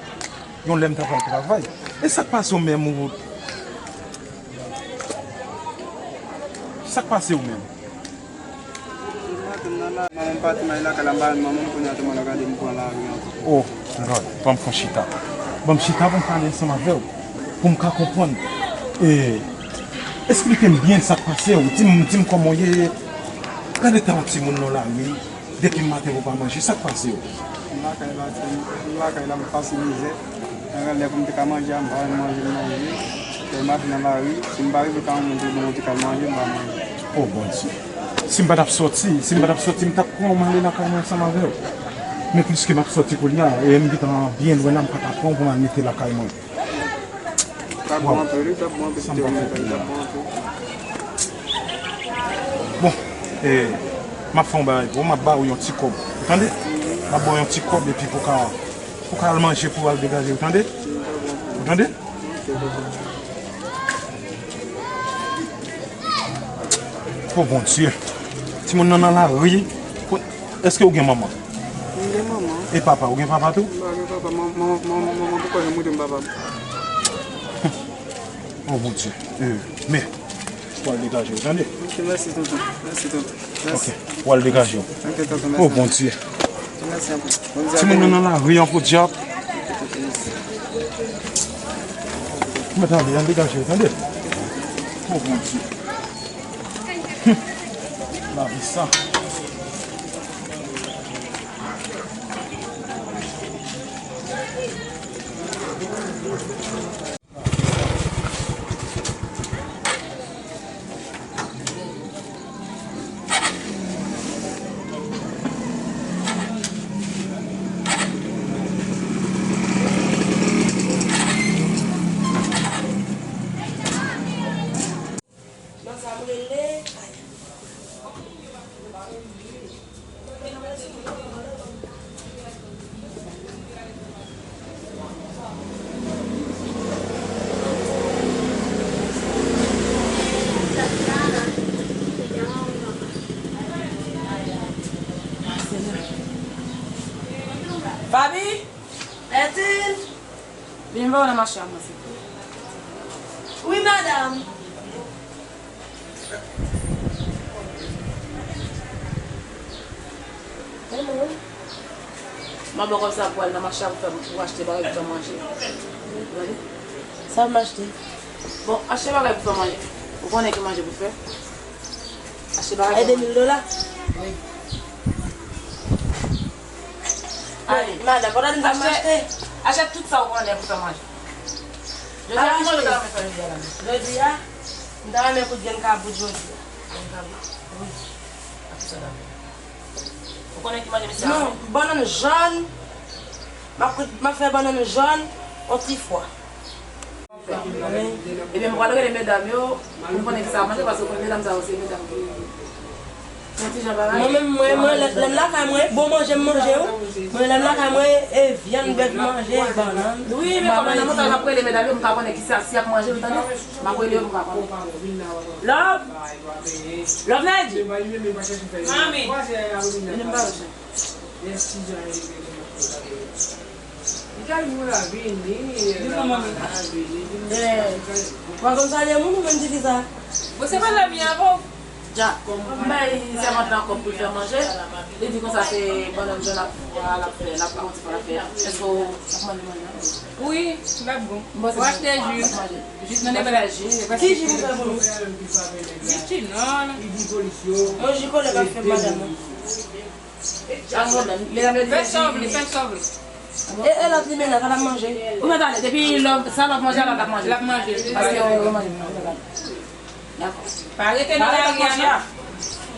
yon lè m t ap al travay. E sa k pase w menm ou? Sa k pase w menm? Maten m nan la, manman m pati m al lakay la, m pa jwenn manman m, kounye a tou m al gade m pran lari ankò. Oh, Lòd, ban m fon chita. Ban m chita pou m pale ansanm avè w, pou m ka konprann. E, esplike m byen sa k pase w. Di m, di m kòman w ye. Gade tan yon timoun nan lari, depi maten ou pa manje, sa k pase w? M lakay la, m lakay la, m pase mizè. Nan lè pou m te ka manje a, m pa jwenn manje m manje. Lè m mache nan lari, si m pa rive ka yon moun pou ban m yon ti kal manje, m pa manje. Oh, Bondye. Si m pa t ap sòti, si m pa t ap sòti, m t ap pran w m ale lakay mwen ansanm avè w. Men pliske m ap sòti kounye a, e m gentan byen lwen la, m pa t ap pran w pou m al mete lakay mwen. T ap bon anpil, wi, t ap bon anpil, si te renmen fè l, t ap bon anpil. Bon, e, M ap fè yon bagay pou ou, m ap ba ou yon ti kòb. Ou tande? M ap ba w yon ti kòb epi pou ka, pou ka al manje, pou al degaje, ou tande? Ou tande? O Bondye. Timoun nan nan lari. Èske ou gen manman? M gen manman. E papa? Ou gen papa tou? M pa gen papa. Manman poko janm montre m papa m. O Bondye. Men, pou al degaje ou, tande? Ok, mèsi, tonton. Mèsi, tonton. Ok, pou al degaje ou. Ok, tonton, mèsi. O Bondye. Mèsi anpil. Timoun nan nan lari an, podyab. Mèt ale, al degaje ou, tande? O Bondye. Lavi sa. Nan sa m rele. Fabi? Ètin? Vin ba w nan mache a, mwen, silvouplè. Wi, madanm. Mwen ba w kòb sa pou al nan mache a pou fè, pou achte bagay pou fè manje. Gade. Sa m achte? Bon, achte bagay pou fè manje. Ou konnen ki manje pou fè? Achte bagay pou fè manje. E de mil dola? Wi. Ale. Madanm, pa ta di m sa m achte. Achte tout sa ou konnen pou fè manje. Jodi a, ki manje ou ta renmen fè jodi a la menm? Jodi a, m ta renmen kout grenn kabrit jodi a. Grenn kabrit? Wi. Ak sa la. Ou konnen ki manje misye a? Non, bannann jòn. M ap kout, m ap fè bannann jòn, yon ti fwa. Ebyen, m pral rele medam yo pou m konnen kisa y ap manje, paske w konn medam sa yo, se medam ki yon ti jan bagay. Mwen menm, mwen, mwen, lè, lè m lakay mwen, bon manje m manje, wi. Mwen, lè m lakay mwen, e vyann bèf m manje, bannann. Wi, men kòm nan montaj, m ap rele medam yo, m ka konnen kisa, si y ap manje, ou tande? M ap rele yo pou m ka konnen. Love! Love Nèdi! Mami! Vini m pale w. Li ka jwe la vini. Vin non, manmi. Eh, w pa konn salye moun ou menm, tifi sa? Bon, se pa zanmi avè w? Dja, m bay sèvant lan kòb pou l fè manje. Li di konsa se bannann jòn l ap, l ap fè, l ap fè yon ti fwa l ap fè. Èske w ap manje manje an? Wi, l ap bon. Ou achte ji. Ji nan nenpòt ji. Ki ji pou fè pou nou? Ji tinòl. Mwen ji kole k ap fè madanm mwen. Fè sa w vle, fè sa w vle. E, e lòt li menm la, sa l ap manje? Ou mèt ale, depi lòt, sa lòt manje, lòt ap manje. L ap manje. Paske yo, yo manje. Dakò. Pa rete nan lari a, non.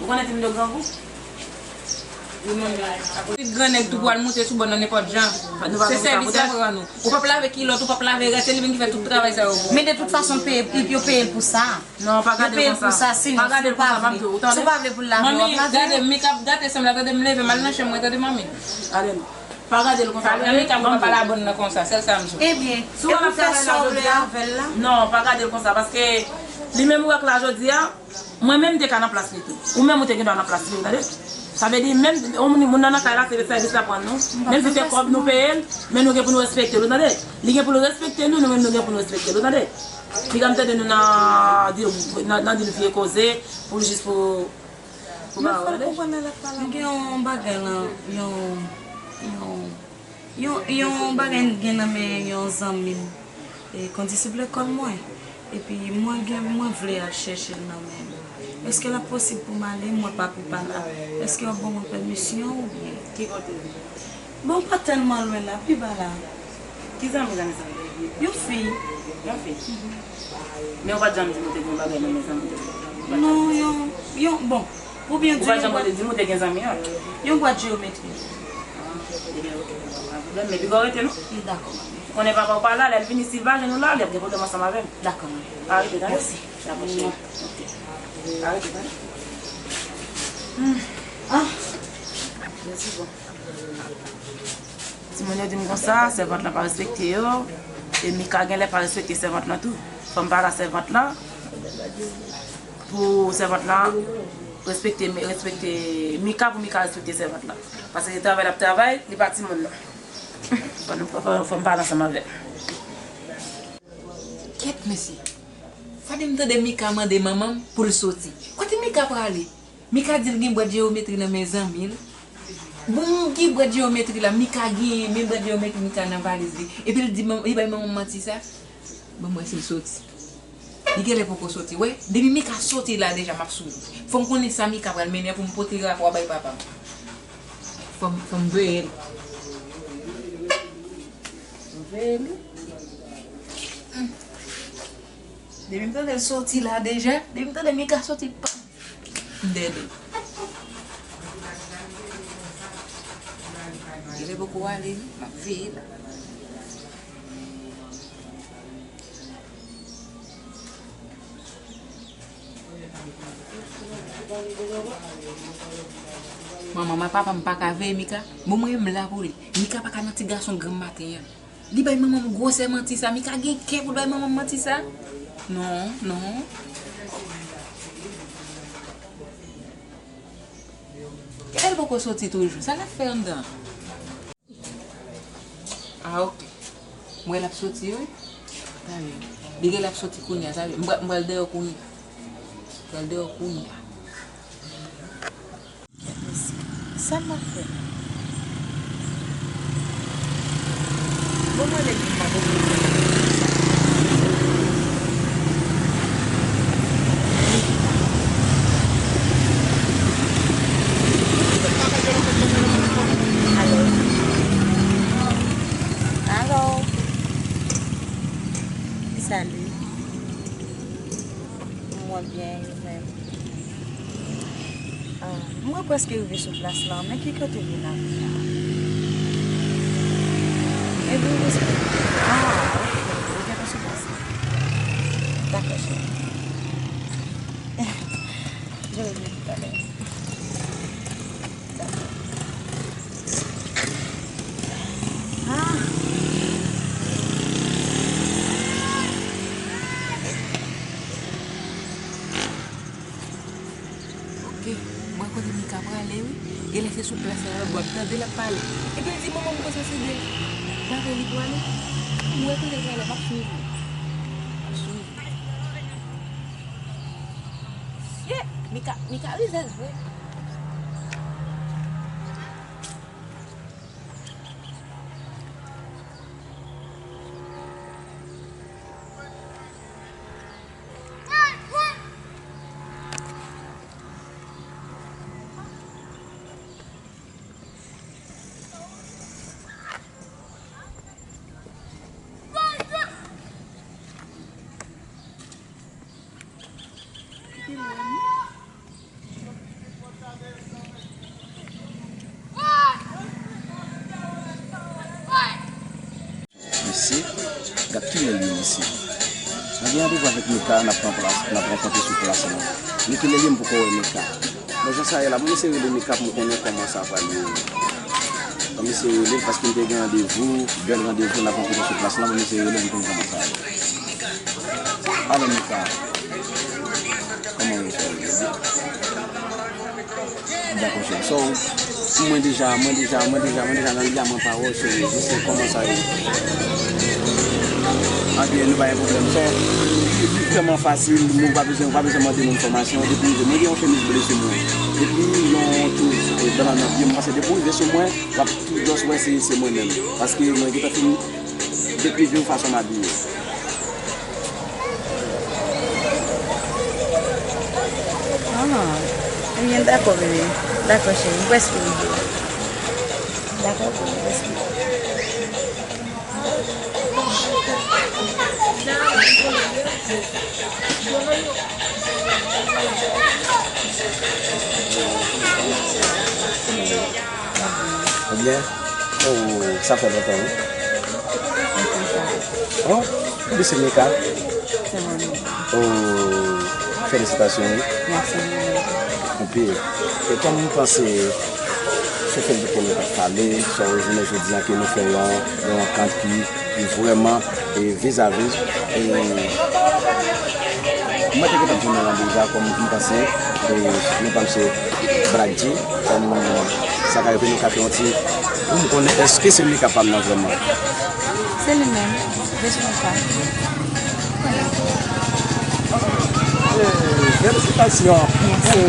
Ou konnen timoun yo grangou? Wi, manmi. Ti grannèg tou pral moute sou bò nan nenpòt jan. Se sèvis l ap rann ou. Ou p ap lave kilòt, ou p ap lave rès, se li menm ki fè tout travay sa yo pou ou. Men de tout fason, peye, yo peye l pou sa. Non, pa gade l konsa. Yo peye l pou sa, si non, si w pa vle. Si w pa vle pou l lave, w ap lave. Manmi, gade, Mika ap gate san m la, tande, m leve m al nan chanm mwen, tande, manmi. Gade l. Pa gade l konsa. Gade, Mika, m pa pale a bòn nan konsa, sèl sa m di w. Ebyen, e pou fè sa w vle avè l la? Non, pa gade l konsa, paske li menm ou wè k la jodi a, mwen menm m te ka nan plas li tou. Ou menm ou te gen dwa nan plas li, ou tande? Sa vle di, menm, moun, moun nan nan kay la, se sèvis l ap rann nou. Menm si se kòb nou peye l, men nou gen pou nou respekte l, ou tande? Li gen pou l respekte nou, nou menm nou gen pou nou respekte l, ou tande? Piga m tande nou nan di, nan, nan di l vye koze, pou jis pou, pou ba ou, tande? M gen yon bagay lan, yon, yon, yon, yon bagay m gen nan men yon zanmi m. E, kondisip lekòl mwen. Epi mwen gen, mwen vle al chèche l nan men l. Èske l ap posib pou m ale? Mwen pa pou pa la. Èske w ap ban mwen pèmisyon oubyen? Ki kote? Bon, pa tèlman lwen la, pi ba la. Ki zanmi, zanmi sa? Yon fi. Yon fi? Men ou pa t janm di m ou te gen yon bagay nan men zanmi w? Non, yon, yon, bon, pou byen di w, yon bwat. Ou pa t janm di m ou te gen zanmi an? Yon bwat jeyometri. Ah, ebyen, ok, pa pwoblèm. Men piga w rete, non? Dakò, manmi. Ou konnen papa w pa la, lè l vini, si l pa jwenn ou la, li ap gen pwoblèm ansanm avè m. Dakò, manmi. Pa rete, tande? Mèsi. Dakò, cheri. Ok. Pa rete, tande? Hmm. Timoun yo di m konsa, sèvant lan pa respekte yo, e Mika genlè pa respekte sèvant lan tou. Fò m pale a sèvant lan pou sèvant lan respekte, respekte Mika, pou Mika respekte sèvant lan. Paske se travay l ap travay, li pa timoun non. Fò nou, fò, fò m pale ansanm avè l. Kèt mesye. Sa di m tande Mika mande manman m pou l soti. Kote Mika prale? Mika di l gen bwat jewometri nan men zanmi l. Bon, ki bwat jewometri la? Mika genyen, men bwat jewometri Mika nan valiz li. Epi l di, li bay manman m manti sa. Ban m wè si l soti. Li genlè poko soti. Wè, depi Mika soti la deja, m ap sou li. Fò m konnen sa Mika pral mennen pou m pote rapò a bay papa m. Fò m, fò m veye l. M veye li. Hmm. Depi m tande l soti la deja, depi m tande Mika soti, pa m dèyè l. Genlè poko ale, m ap veye la. Manman, ma papa m pa ka veye Mika. Bon, mwen, m la pou li. Mika pa ka nan ti gason granm maten an. Li bay manman m gwosè manti sa. Mika gen kè pou l bay manman m manti sa? Non, non. Kè l poko soti toujou. Sa l ap fè anndan? Ah, ok. M wè l ap soti, wi. Talè. Li gen l ap soti kounye a, talè. M pral, m pral dèyè w kounye a. M pral dèyè w kounye a. Sa m ap fè? Bon, mwen, lè m pa konn. Alo? Alo? Salut. Mwen byen, ou menm? Ah, mwen prèske rive sou plas la, men ki kote w vin avè a? Mwen vin rive sou, ah, ok, ou gentan sou plas la. Dakò, cheri. Je reviens tout à l'heure. Dakò. Ah. Ok, mwen kote Mika prale, wi. Genlè se sou plas la, lòt bò, m tande l ap pale. Epi l di, manman m konsa se de bagay li prale. M wè kote l prale, m ap swiv li. M ap swiv li. Shit! Mika, Mika rizèz vre. Mesye, gad kilè l ye, mesye. Mwen gen randevou avèk Mika, n ap pran plas, n ap rankontre sou plas la. Men kilè l ye, m poko wè Mika. Bon, jan sa ye la, mwen eseye rele Mika pou m konnen kòman sa pral ye. Mwen eseye rele l paske m te gen randevou, bèl randevou, n ap rankontre sou plas la, mwen eseye rele l pou m konnen kòman sa ye. Alo, Mika. Kòman w ye, frè m? Dakò, cheri. So, mwen deja, mwen deja, mwen deja, mwen deja nan li a, mwen pa wè w, cheri. Jis kòman sa ye. Anben, nou pa gen pwoblèm. So, li vrèman fasil, nou pa bezwen, ou pa bezwen mande moun enfòmasyon. Depi w rive, mwen gen yon chemiz ble sou mwen. Epi yon touz, e, blan nan pye m. Paske depi w rive sou mwen, w ap tou jis wè se, se mwen menm. Paske mwen gentan fin dekrive w fason m abiye. Ah, ebyen, dakò, bebe. Dakò, cheri, m prèske rive. Dakò, bebe, m prèske rive. Ebyen, oh, sa fè lontan, wi. Oh, ou di se Mika? Se mwen menm. Oh, felisitasyon, wi. Mèsi. Anpil. E kòman w panse Sou Facebook ke nou t ap pale, sa w jounen jodi a ke nou fè yon, yon rankant ki, ki vrèman, e, vizavi. E, mwen te gentan di nou an deja, kòm m panse, e, nou pa misye Black G, kòm sa ka rive nou ka fè yon ti, pou m konnen èske se li k ap pa m nan vrèman. Se li menm. Jezi konsa. Eh, felisitasyon pou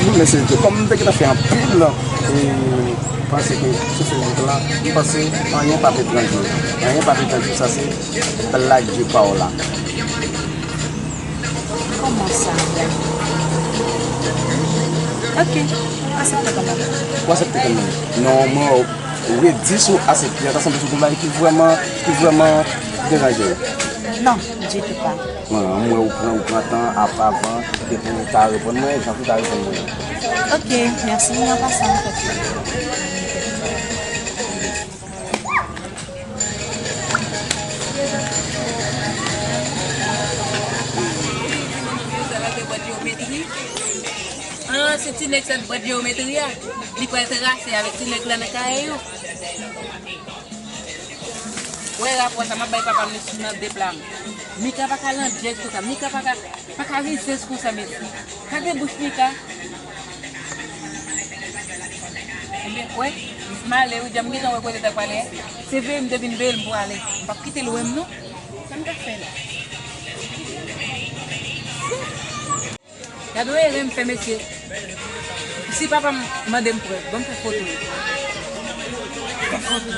nou, mesye Joe. Kòm m te gentan fè anpil, eh, panse ke sou Facebook la, m panse anyen p ap etranje. Anyen p ap etranje, sa se Black G Paola. Kòman sa? Ok, aksepte kanmenm. Ou aksepte kanmenm. Non, mwen, redi sou aksepte a, ta sanble se yon bagay ki vrèman, ki vrèman deranje w. Non, ditou pa. Bon, m wè ou pran, ou pran tan ap, avan ke pou w ta reponn mwen, jan pou w ta reponn mwen. Ok, mèsi, an pasan, an fèt. Ah, se ti nèg sa t bwat jewometri a. Li pral trase avèk ti nèg la nan kaye yo. Wè rapò sa m ap bay papa m nan de plan. Mika pa ka landjèz konsa. Mika pa ka, pa ka rizèz konsa, mesye. Gade bouch Mika. Ebyen, wè, m ale wi, jan m gentan wè kote l t ap pale a. Se veye m te vin veye l m pou ale. M p ap kite l wè m non. Sa m t ap fè la? Gade yon erè m fè, mesye. Si papa m mande m prèv, ban m fè foto. Fè foto.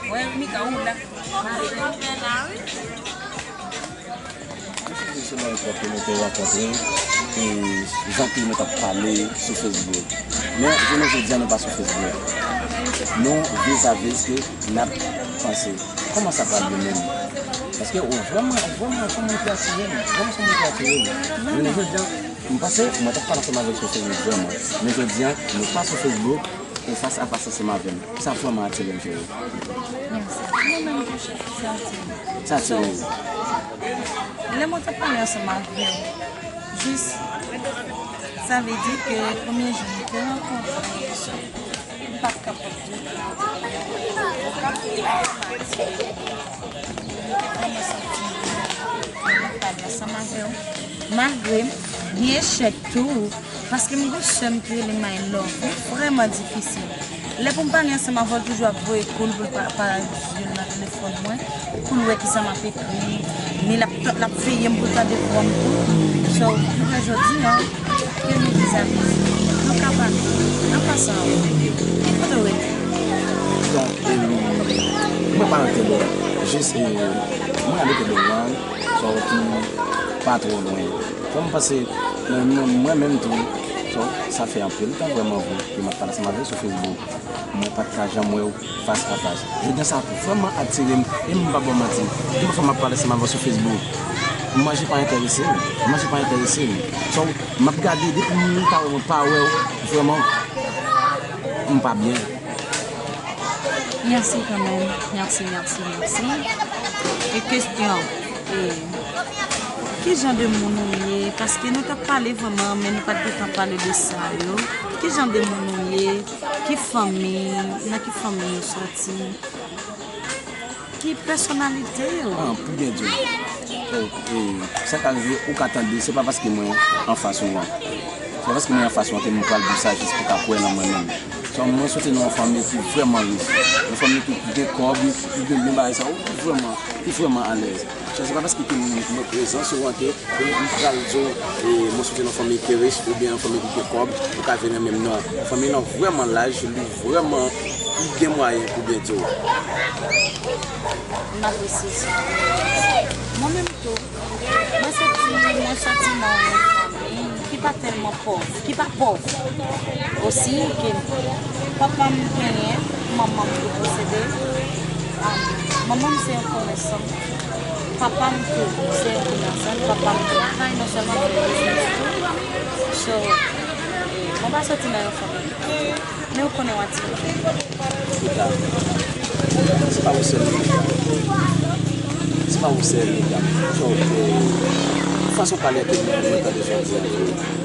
Wè, Mika, ou la. Mwen soti se nan epòk ke nou te rankontre, e jan ke nou t ap pale sou Facebook. Men, jounen jodi a, nou pa sou Facebook. Nou vizavi ke n ap panse. Kòman sa pral ye menm? Paske ou vrèman, ou vrèman se moun ki atire m. Vrèman se moun ki atire m. Jounen jodi a, m panse, mwen t ap pale ansanm avè l sou Facebook vrèman. Men jodi a, nou pa sou Facebook, ou fas a fas ansanm avè m. Sa vrèman atire m, cheri. Mèsi. Mwen menm tou, cheri, sa atire m. Sa atire m. So, lè mwen t ap pale ansanm avè w, jis, sa vle di ke premye jou nou te rankontre, m pa t kapab di w ke ou te vrèman atire m. Mwen te vrèman santi m te kontan pale ansanm avè w. Malgre m gen echèk tou, paske m gon sè m ki rele My Love. Li vrèman difisil. Lè pou m pale ansanm avè l, toujou ap voye kou l pou l pa, pa jwenn nan telefòn mwen, pou l wè kisa m ap ekri. Men l ap, l ap veye m pou l tande vwa m tou. So, pou jodi a, ke nou vizavi, nou ka pale. An pasan, ki kote w rete? Donk, e, mwen pa rete lwen. Jis, e, mwen abite Dèlma, sa w di pa twò lwen. Fò m panse, mwen, mwen, mwen menm tou, so, sa fè anpil tan vrèman vre ke m ap pale ansanm avè w sou Facebook. Mwen pa t ka janm wè w fas a fas. Jodi a sa vrèman atire m, e m pa ba w manti. Gen yon fwa m ap pale ansanm avè w sou Facebook. Manje pa enterese m. Manje pa enterese m. So, m ap gade, depi m ta wè mwen pa wè w, vrèman, m pa byen. Mèsi kanmenm. Mèsi, mèsi, mèsi. E kesyon, e, ki jan de moun ou ye? Paske nou t ap pale vrèman, men nou pa t gentan pale de sa yo. Ki jan de moun ou ye? Ki fanmi? Nan ki fanmi ou soti? Ki pèsonalite ou? Ah, pou byen di w, e, sa ka rive, ou ka tande, se pa paske mwen anfas ou an. Se pa paske mwen anfas ou an ke mwen pral di w sa jis pou w ka kwè nan mwen menm. So, mwen soti nan yon fanmi ki vrèman rich, yon fanmi ki gen kòb, ki gen byen bagay sa, ou ki vrèman, ki vrèman alèz. So, se pa paske ke mwen, mwen prezans ou an ke m, m pral di w, e, mwen soti nan fanmi ki rich oubyen yon fanmi ki gen kòb, ou ka vin renmen m, non. Fanmi lan vrèman laj, li vrèman, li gen mwayen pou byen di w. M apresye sa. Mwen menm tou, mwen soti, mwen soti nan yon fanmi ki pa tèlman pòv, ki pa pòv. Osi, ke papa m genyen, manman m te posede. Ah, manman m se yon komèsan. Papa m tou se yon komèsan. Papa m travay non sèlman pou biznis, So, eh, mwen pa soti nan yon fanmi. Men ou konnen w atire. Rita, se pa ou sèl, Rita. Se pa ou sèl, Rita. So, eh, fason pale ke mwen, mwen tande jodi a.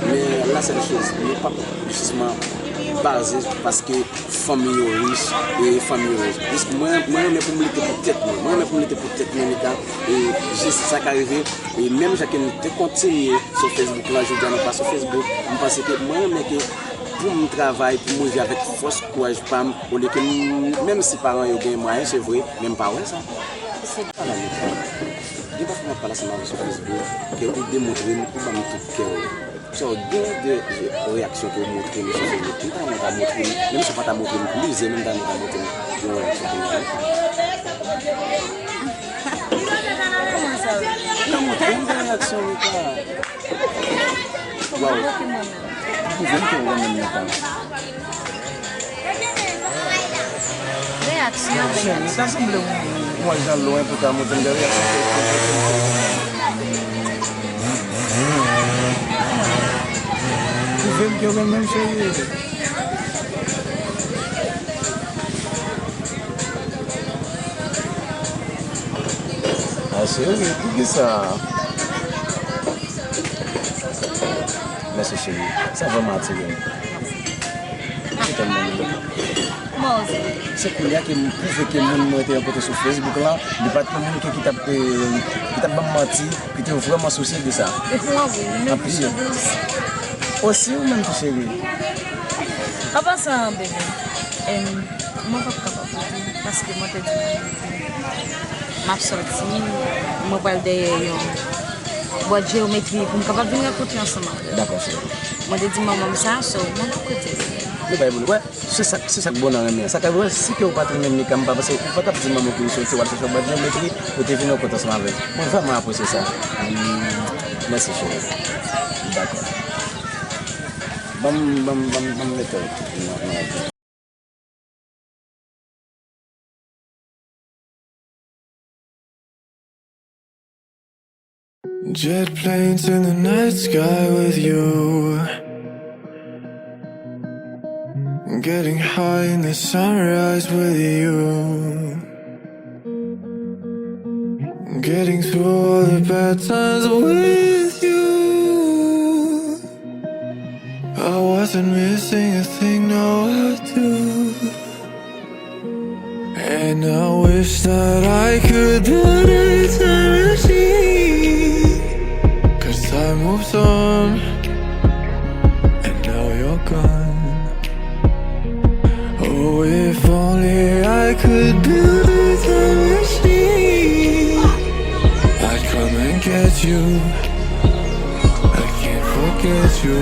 Men la sèl choz, nou pa p ap jisman baze paske fanmi yo rich e fanmi yo rich. Jis mwen, mwen renmen pou m lite pou tèt mwen. Mwen renmen pou m lite pou tèt mwen, Rita. E jis sa ka rive. E menm jan ke nou te kontinye sou Facebook la, jodi a nou pa sou Facebook, m panse ke mwen renmen ke pou m travay, pou m rive avèk fòs kouraj pa m, olye ke m, menm si paran yo gen mwayen, se vre, men m pa wè sa. Ala, Rita, gen pafwa m ap pale ansanm avè w sou Facebook, ke ou demontre m, ou ban m tout kè w. So, gen de reyaksyon ke w montre m sou Facebook. M ta renmen w ta montre m, menm si w pa ta montre m plizyè, men m ta renmen w ta montre m yon reyaksyon ke w gen. Kòman sa? Ou ka montre m de reyaksyon, Rita. Waw. Ou pwouve m ke w renmen m, Rita. Reyaksyon. Cheri, sa sanble w, w al jan lwen pou ta montre m de reyaksyon ke w te montre m. Pwouve m ke w renmen m, cheri. A, cheri, poukisa? Mèsi, cheri. Sa vrèman atire m. Ou tèlman bèl. Kòman w se? Se kounye a ke m pwouve ke moun mwen te rankontre sou Facebook la, li pa t yon moun ke ki t ap, eh, ki t ap ban m manti, ki te vrèman sousye de sa. Depi w anvi, li menm pi sou douz. Osi, ou menm tou, cheri. An pasan, bebe, em, mwen p ap kapab koute, paske mwen te di manman m ke m ap sòti, mwen pral dèyè yon bòt jeyometri pou m kapab vin rankontre ansanm avè l. Dakò, cheri. Mwen te di manman m sa, so, mwen p ap koute. Li pa evolye. Wè, se sa, se sa k bon nan renmen an. Sa ka vre, si ke ou pa t renmen Mika, m pa panse ou pa t ap di manman w ke ou soti, w al chèche yon bòt jeyometri, ou te vin rankontre ansanm avè l. Mwen vrèman apresye sa. Mèsi, cheri. Dakò. Ban m, ban m, ban m, ban m mete w nan, nan lavi. Jet planes in the night sky with you. Getting high in the sunrise with you. Getting through all the bad times with you. I wasn't missing a thing, now I do. And I wish that I could build a time machine. 'Cause time moves on, and now you're gone. Oh, if only I could build a time machine. I'd come and get you. I can't forget you.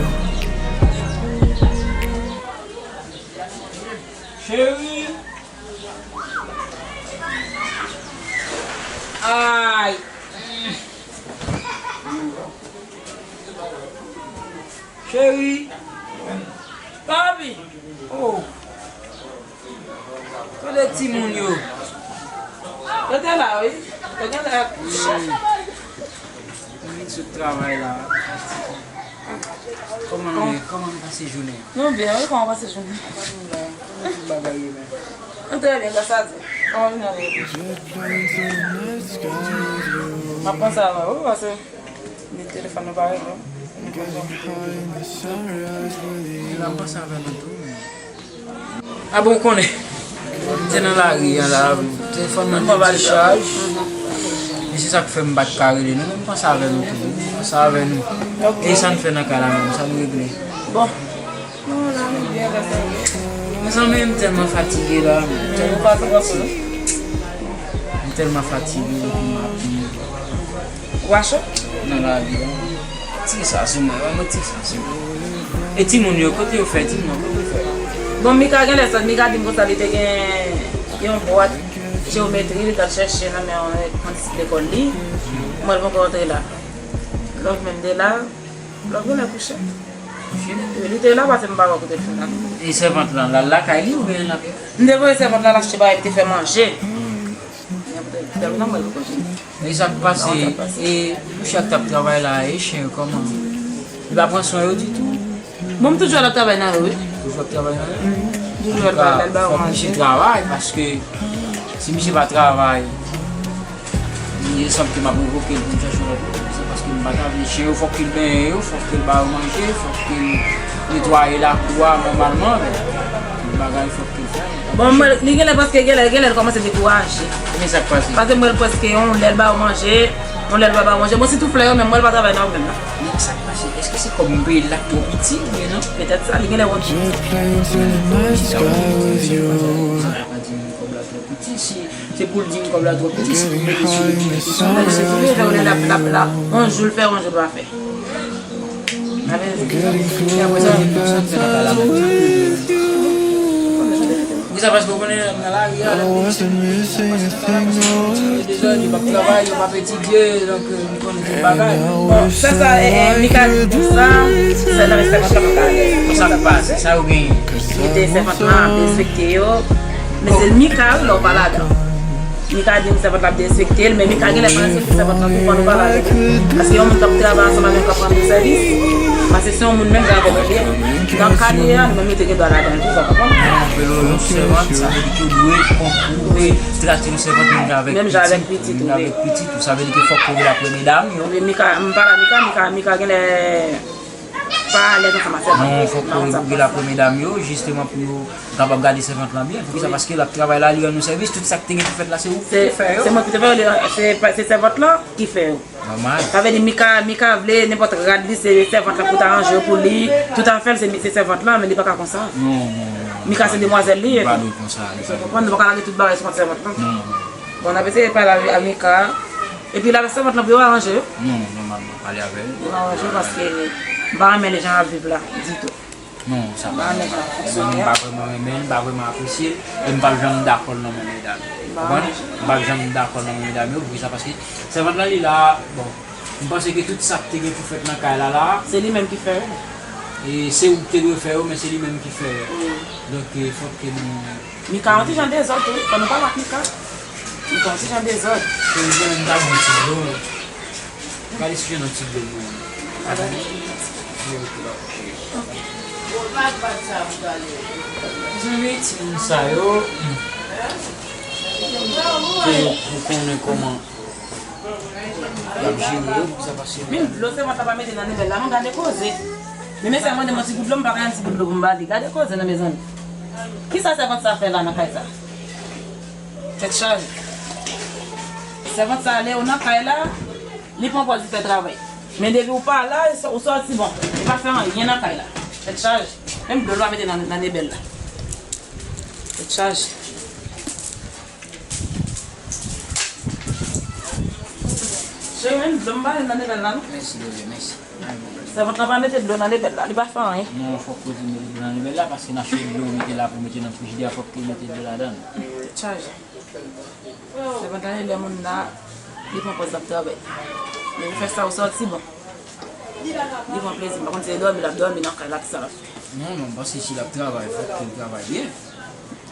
Cheri. Ay. Cheri. Papi. Oh. Kote timoun yo? Yo te la, wi. Yo te la. Mwen vin sot travay la. Kòman nou ye? Kòman nou pase jounen? Nou byen, wi, kòman w pase jounen? Tout bagay yo menm. Nou trè byen, gras a Dye. Kòman jounen nou ye? M ap panse avè w, wi, paske li telefòn nou pa reponn. M ap panse avè nou tou. A bon, ou konnen. M te nan lari a la, telefòn mwen te chaj. E se sa k fè m pa t ka rele nou, men m panse avè nou tou. M panse avè nou. E sa n fè nan kay la menm, sa n regle? Bon. Non, la, nou byen, gras a Dye. Mezanmi, m tèlman fatige la, m tèlman fatige. M tèlman fatige, epi m ap Ou pa cho? Nan lavi a. Tire sa sou mwen, mwen tire sa sou mwen. E timoun yo, kote yo fè timoun yo, kote yo fè? Bon, Mika genlè sòt, Mika di m konsa li te gen yon bwat jewometri, li t al chèche nan men yon kondisip lekòl li. Mwen, l poko rantre la. Love menm te la, Love genlè kouche. Li te la, paske m pa wè kote l fin la. E sèvant lan, l al lakay li oubyen l ap... M te voye sèvant lan achte bagay, li te fè manje. Li ap fè nan mwen pou kontinye. E sa k pase, e mouche a k t ap travay la, e chen yo kòman? Li pa pran swen yo ditou? Bon, m toujou wè l ap travay nan yo, wi. Toujou ap travay nan yo? Mhm. Toujou wè l ap travay, l ba yo manje. Fòk misye travay, paske si misye pa travay, li sanble ke m ap revoke l pou m chache yon lòt moun. Se paske m pa ta vle chen yo, fòk ke l benyen yo, fòk ke l ba yo manje, fòk ke l netwaye lakou a nòmalman. Tout bagay fòk ke l fè. Bon, mwen, li genlè, paske genlè, genlè l kòmanse dekouraje. Men sa k pase? Paske m wè l prèske yon lè l ba yo manje, yon lè l pa ba yo manje. Bon, sitou flè yo menm, mwen l pa travay nan yo menm, non. Men sa k pase? Èske se kòm m peye l la k twò piti, oubyen non? Petèt sa, li genlè wont. Sa pa di m kòb la twò piti, si se pou l di m kòb la twò piti, se pou m mete sou li. Se pou l fè yon lè l ap, l ap, l ap, yon jou l fè, yon jou l pa fè. Apre sa, paske w konnen nèg nan lari a, lè m te di, paske nan lari a, yo dezòd, yo p ap travay, yo p ap etidye, donk, euh, m konnen tout bagay. Bon, sa, sa, e, e, Mika di sa, sa nan sèvant la pa ka ale. Sa k pase, sa yo genyen. Li te sèvant la ap derespekte yo, men se Mika, wi, la w pa ladan. Mika di m sèvant la ap derespekte l, men Mika genlè pa respekte sèvant lan tou pandan w pa la. Paske yon moun k ap travay ansanm avè w, k ap rann ou sèvis, paske se yon moun menm k ap rann ou sèvis. Nan ka li ye a, nou menm nou te gen dwa ladan l tou, sa w konprann? Lè w rantre lo yon sèvant, sa vle di ke w dwe konprann, w dwe trete yon sèvant menm jan avèk pitit, menm jan avèk pitit ou, wi. Sa vle di ke fòk ou rele apre medam yo. Wi, Mika, m pale a Mika, Mika, Mika genlè pa alèz ansanm ak sèvant. Non, fòk ou rele apre medam yo, jisteman pou yo kapab gade sèvant lan byen. Poukisa? Paske l ap travay la, li rann nou sèvis, tout sa k te gen pou fèt la, se ou ki te fè yo. Se mwen ki te fè yo, se pa, se sèvant lan ki fè yo. Nòmal. Sa vle di Mika, Mika vle nenpòt rad li, se sèvant lan pou ta ranje yo pou li, tout afè l, se, se sèvant lan, men li pa ka konsa. Non, non, non. Mika se demwazèl li ye tou. Li pa dwe konsa, li pa dwe. Ou konprann, nou pa ka lage tout bagay sou kont sèvant lan. Non, non. Bon, n ap eseye pale a, a Mika. Epi l avèk sèvant lan pou yo aranje yo. Non, nòmalman, pale avè l. Yo aranje yo paske m pa renmen jan y ap viv la ditou. Non, sa pa nòmal. M pa renmen l, m pa vrèman renmen l, m pa vrèman apresye l, e m p ap janm dakò l nan men medam yo. Konprann? M p ap janm dakò l nan men medam yo, poukisa? Paske sèvant lan li la, bon, m panse ke tout sa k te gen pou fèt nan kay la la, se li menm ki fè yo. E se ou ki te dwe fè yo, men se li menm ki fè yo. Wi. Donk, e, fòk ke nou Mika yon ti jan dezòd tou, wi. Fò nou pale ak Mika. Mika yon ti jan dezòd. Ke li menm ta bwè ti dlo. Gade si jwenn yon ti dlo pou mwen. Gade. Mezanmi, timoun sa yo, hmm. Ke yo pou konnen kòman y ap jere yo, pou sa pase. Menm dlo sèvant la pa mete nan nèbèl la, non, gade koze. Men mesye a mande m yon ti gout dlo, m pa ka yon ti gout dlo pou m ba li. Gade koze, non, mezanmi. Kisa sèvant sa fè la nan kay sa? Tèt chaje. Sèvant sa ale, ou nan kay la, li pran pòz li fè travay. Men depi ou pa la, ou sòti, bon, li pa fè anyen nan kay la. Tèt chaje. Menm dlo l pa mete nan, nan nèbèl la. Tèt chaje. Cheri, menm dlo m pa jwenn nan nèbèl la, non. Mèsi, bebe, mèsi. Sèvant lan pa mete dlo nan nèbèl la, li pa fè anyen. Non, fòk koze mete dlo nan nèbèl la, paske nan cheri dlo ou mete la pou mete nan frijidè, fòk ke mete dlo ladan l. Tèt chaje. Sèvant la, lè moun la, li pran pòz l ap travay. Men ou fè sa, ou sòti, bon. Li pran plezi, m pa konn si se dòmi l ap dòmi nan kay la, kisa l ap fè. Non, non, m panse si l ap travay, fòk ke l travay byen.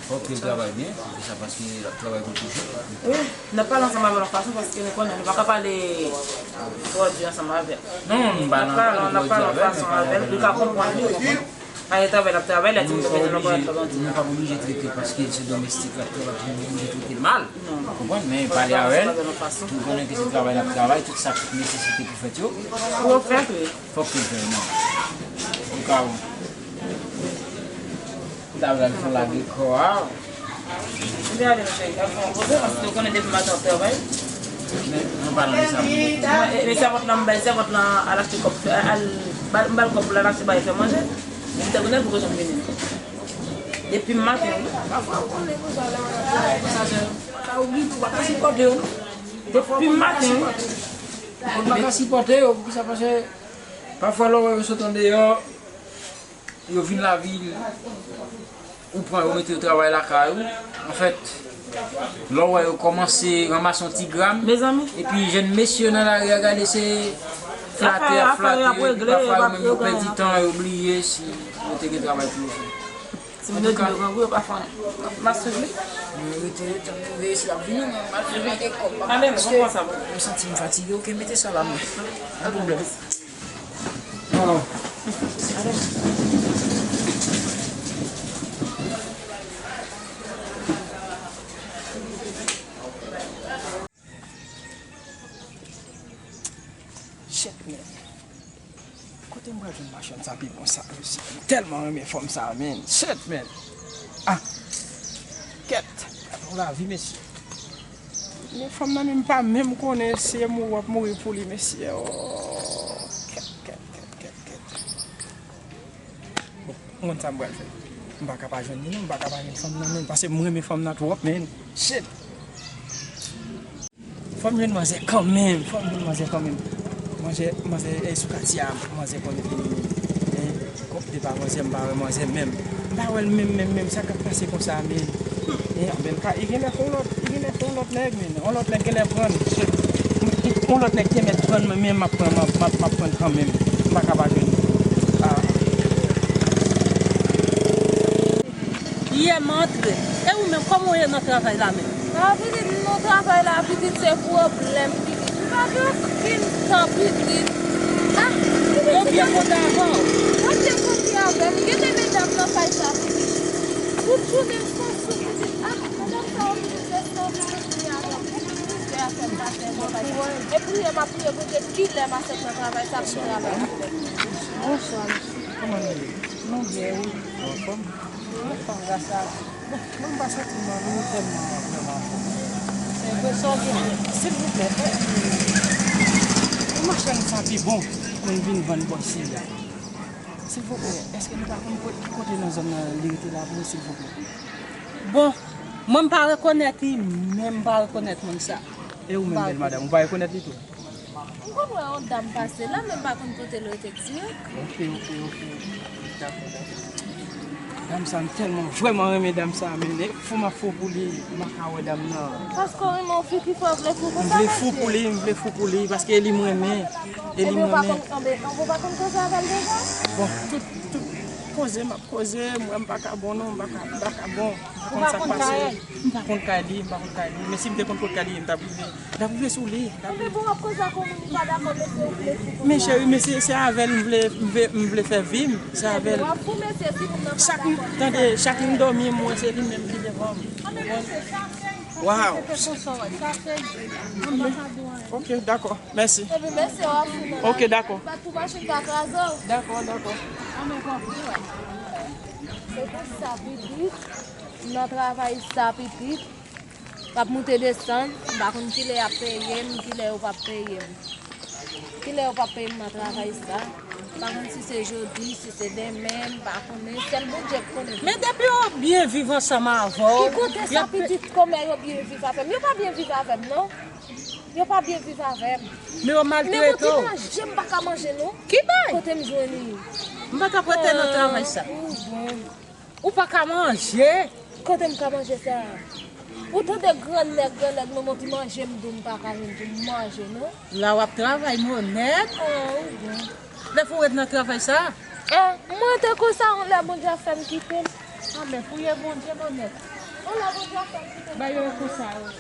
Fòk ke l travay byen, se sa, paske l ap travay pou toujou. Wi, n ap pale ansanm avè l yon fason, paske nou konnen nou pa ka pale twò di ansanm avè l. Non, nou pa nan pale twò di avè l, men pale avè l. N ap pale yon fason avè l pou l ka konprann li, ou konprann? Pale travay l ap travay, lè timoun yo mete nan kò l, travay. Nou pa oblije trete l paske se domestik l ap travay, nou pa oblije trete l mal. Non. Konprann? Men pale avè l, pou l konnen ke se travay l ap travay, tout sa, tout nesesite pou fèt yo. Pou yo fèt, wi. Fòk ke l fè yo, non. Okawou. Ou ta pral fè lage kò a. Gade, cheri, al fè yon poze, paske ou konnen depi maten w ap travay. Men, nou pa nan sa. Mwen, e, e sèvant lan, m bay sèvant lan al achte kòb, al, ba, m ba l kòb pou l al achte bagay fè manje. Li te konnen pou ke janm vini. Depi maten, wi. Pafwa, ou konnen konsa, lè w ap travay konsa, se pa ka oubli tou, pa ka sipòte yo, non. Depi maten, wi. Ou pa ka sipòte yo, poukisa? Paske pafwa, lè w wè yo sot andeyò, yo vin lavil, ou pran yo, mete yo travay lakay ou. Anfèt, lè w wè yo kòmanse ranmase yon ti gram, mezanmi, epi jèn mesye yo nan lari a, gade, se flatè y ap flatere, epi pafwa yo menm yo pèdi tan, yo bliye si yo te gen travay pou yo fè. Timoun yo di yo grangou, yo pa fè anyen. M ap swiv li. Mwen rete, tann mwen veye si l ap vini, mwen, m al fè mete kòb. Ale, m konprann sa, bon. M santi m fatige, oke, mete sa la, mwen. Pa pwoblèm. Bon. Ale. Shit, men. Kote m pral jwenn machann sa pi bon sa, mesye? M tèlman renmen fanm sa, men. Shit, men. Ah. Kèt. Gade yon lavi, mesye. Men fanm nan menm pa menm konnen se mou w ap mouri pou li, mesye. Oh. Kèt, kèt, kèt, kèt, kèt. Bon, ou konn sa m pral fè? M pa ka pa jwenn li non, m pa ka pa jwenn fanm nan menm, paske m renmen fanm nan twòp, men. Shit. Fò m jwenn manzè kanmenm, fò m jwenn manzè kanmenm. Manzè, manzè, eh, sou katye a, manzè konn vini, men, eh, kòm depa manzè, m pa wè manzè menm. M pa wè l menm, menm, menm, sa k ap pase konsa, men. Eh, anben, ka, li genlè fè yon lòt, li genlè fè yon lòt nèg, men. Yon lòt nèg genlè pran l. Yon lòt nèg te mèt pran l, men m ap pran, m ap, m ap, m ap pran l kanmenm. M pa ka pa jwenn li. Ah. Yè m antre. E ou menm, kòman w ye nan travay la menm? A, pitit, m nan travay la, pitit, se pwoblèm, pitit. M pa gen okenn tan, pitit. Ah, pitit, ou byen kontan avan w. Mwen te kontan avè m. Gen de medam nan kay sa, pitit. Tout jounen, m san souf, pitit. Ah, medam sa yo, pitit, se san souf li avè m. Pitit, se afè m pa fè travay. E priye, m ap priye, Bondye, kilè m asèk nan travay sa, pou travay. Bonswa, mesye. Kòman nou ye? Nou byen, wi. Ou anfòm? Mwen anfòm, gras a Dye. Bon, mwen pa santi m, mwen tèlman vrèman anfòm. Se vre sa w di. Silvouplè, eh, machann sa pi bon pou n vin vann bò isit la. Silvouplè, èske nou pa konn kot, ki kote nan zòn nan li rete la vre, silvouplè? Bon, mwen m pa rekonèt li, menm m pa rekonèt moun sa. E ou menm, bèl madanm, ou pa rekonèt li tou? M konn wè yon dam pase la, men m pa konn kote l rete dirèk. Ok, ok, ok. Dakò, dakò. Dam sa, m tèlman vrèman renmen dam sa, men fò m ap fou pou li, m pa ka wè dam nan. Paske w renmen yon fi ki fè w vle fou konsa, mesye. M vle fou pou li, m vle fou pou li, paske li m renmen. E li m renmen. Ebyen, ou pa konn, anben, ou pa konn koze avè l deja? Bon, tout, tout koze m ap koze, m wè m pa ka bon non, m pa ka, m pa ka bon. M pa konn sa k pase. M pa konn kay li, m pa konn kay li. Men si m te konn kot kay li, m t ap rive. L ap rive sou li, l ap rive. Anben bon, w ap koze ak yon moun ou pa dakò, mesye, ou vle fou konsa. Men cheri, men se, se avè l m vle, m vle, m vle fè vi m, se avè l. Ebyen, w ap fou, mesye, si moun nan pa dakò. Chak m, tande, chak m dòmi, m wè se li menm ki devan m. Anben mesye, sa fè. Waw. Se te konsa, wè, sa fè. Mwen pa ka di w anyen. Ok, dakò. Mèsi. Ebyen, mesye, w ap fou nan lari. Ok, dakò. Bat pou machin pa kraze w. Dakò, dakò. Anben, konpli, wè. Se pou sa, pitit. Nan travay sa, pitit. P ap moute desann, m pa konn kilè y ap peye m, kilè yo p ap peye m. Kilè yo p ap peye m nan travay sa. M pa konn si se jodi, si se demen, m pa konnen. Sèl Bondye k konnen. Men depi yo byen viv ansanm avè w. Ki kote sa, pitit, kòman yo byen viv avè m? Yo pa byen viv avè m, non. Yo pa byen viv avè m. Men yo maltrete w. Men bon, ki manje m pa ka manje, non. Ki bay? Kote m jwenn li? M pa t ap rete nan travay sa. Ah, ou bon. Ou pa ka manje? Kote m ka manje sa? Ou tande gran nèg, gran nèg, non, ki manje m di w m pa ka jwenn pou m manje, non? La w ap travay, monèt. Ah, ou bon. Lè fè w ret nan travay sa? Ah, mwen te konsa, yon lè Bondye ap fè m kite l. Ah, men priye Bondye, monèt. Yon lè Bondye ap fè m kite l. Ba yo konsa, wi.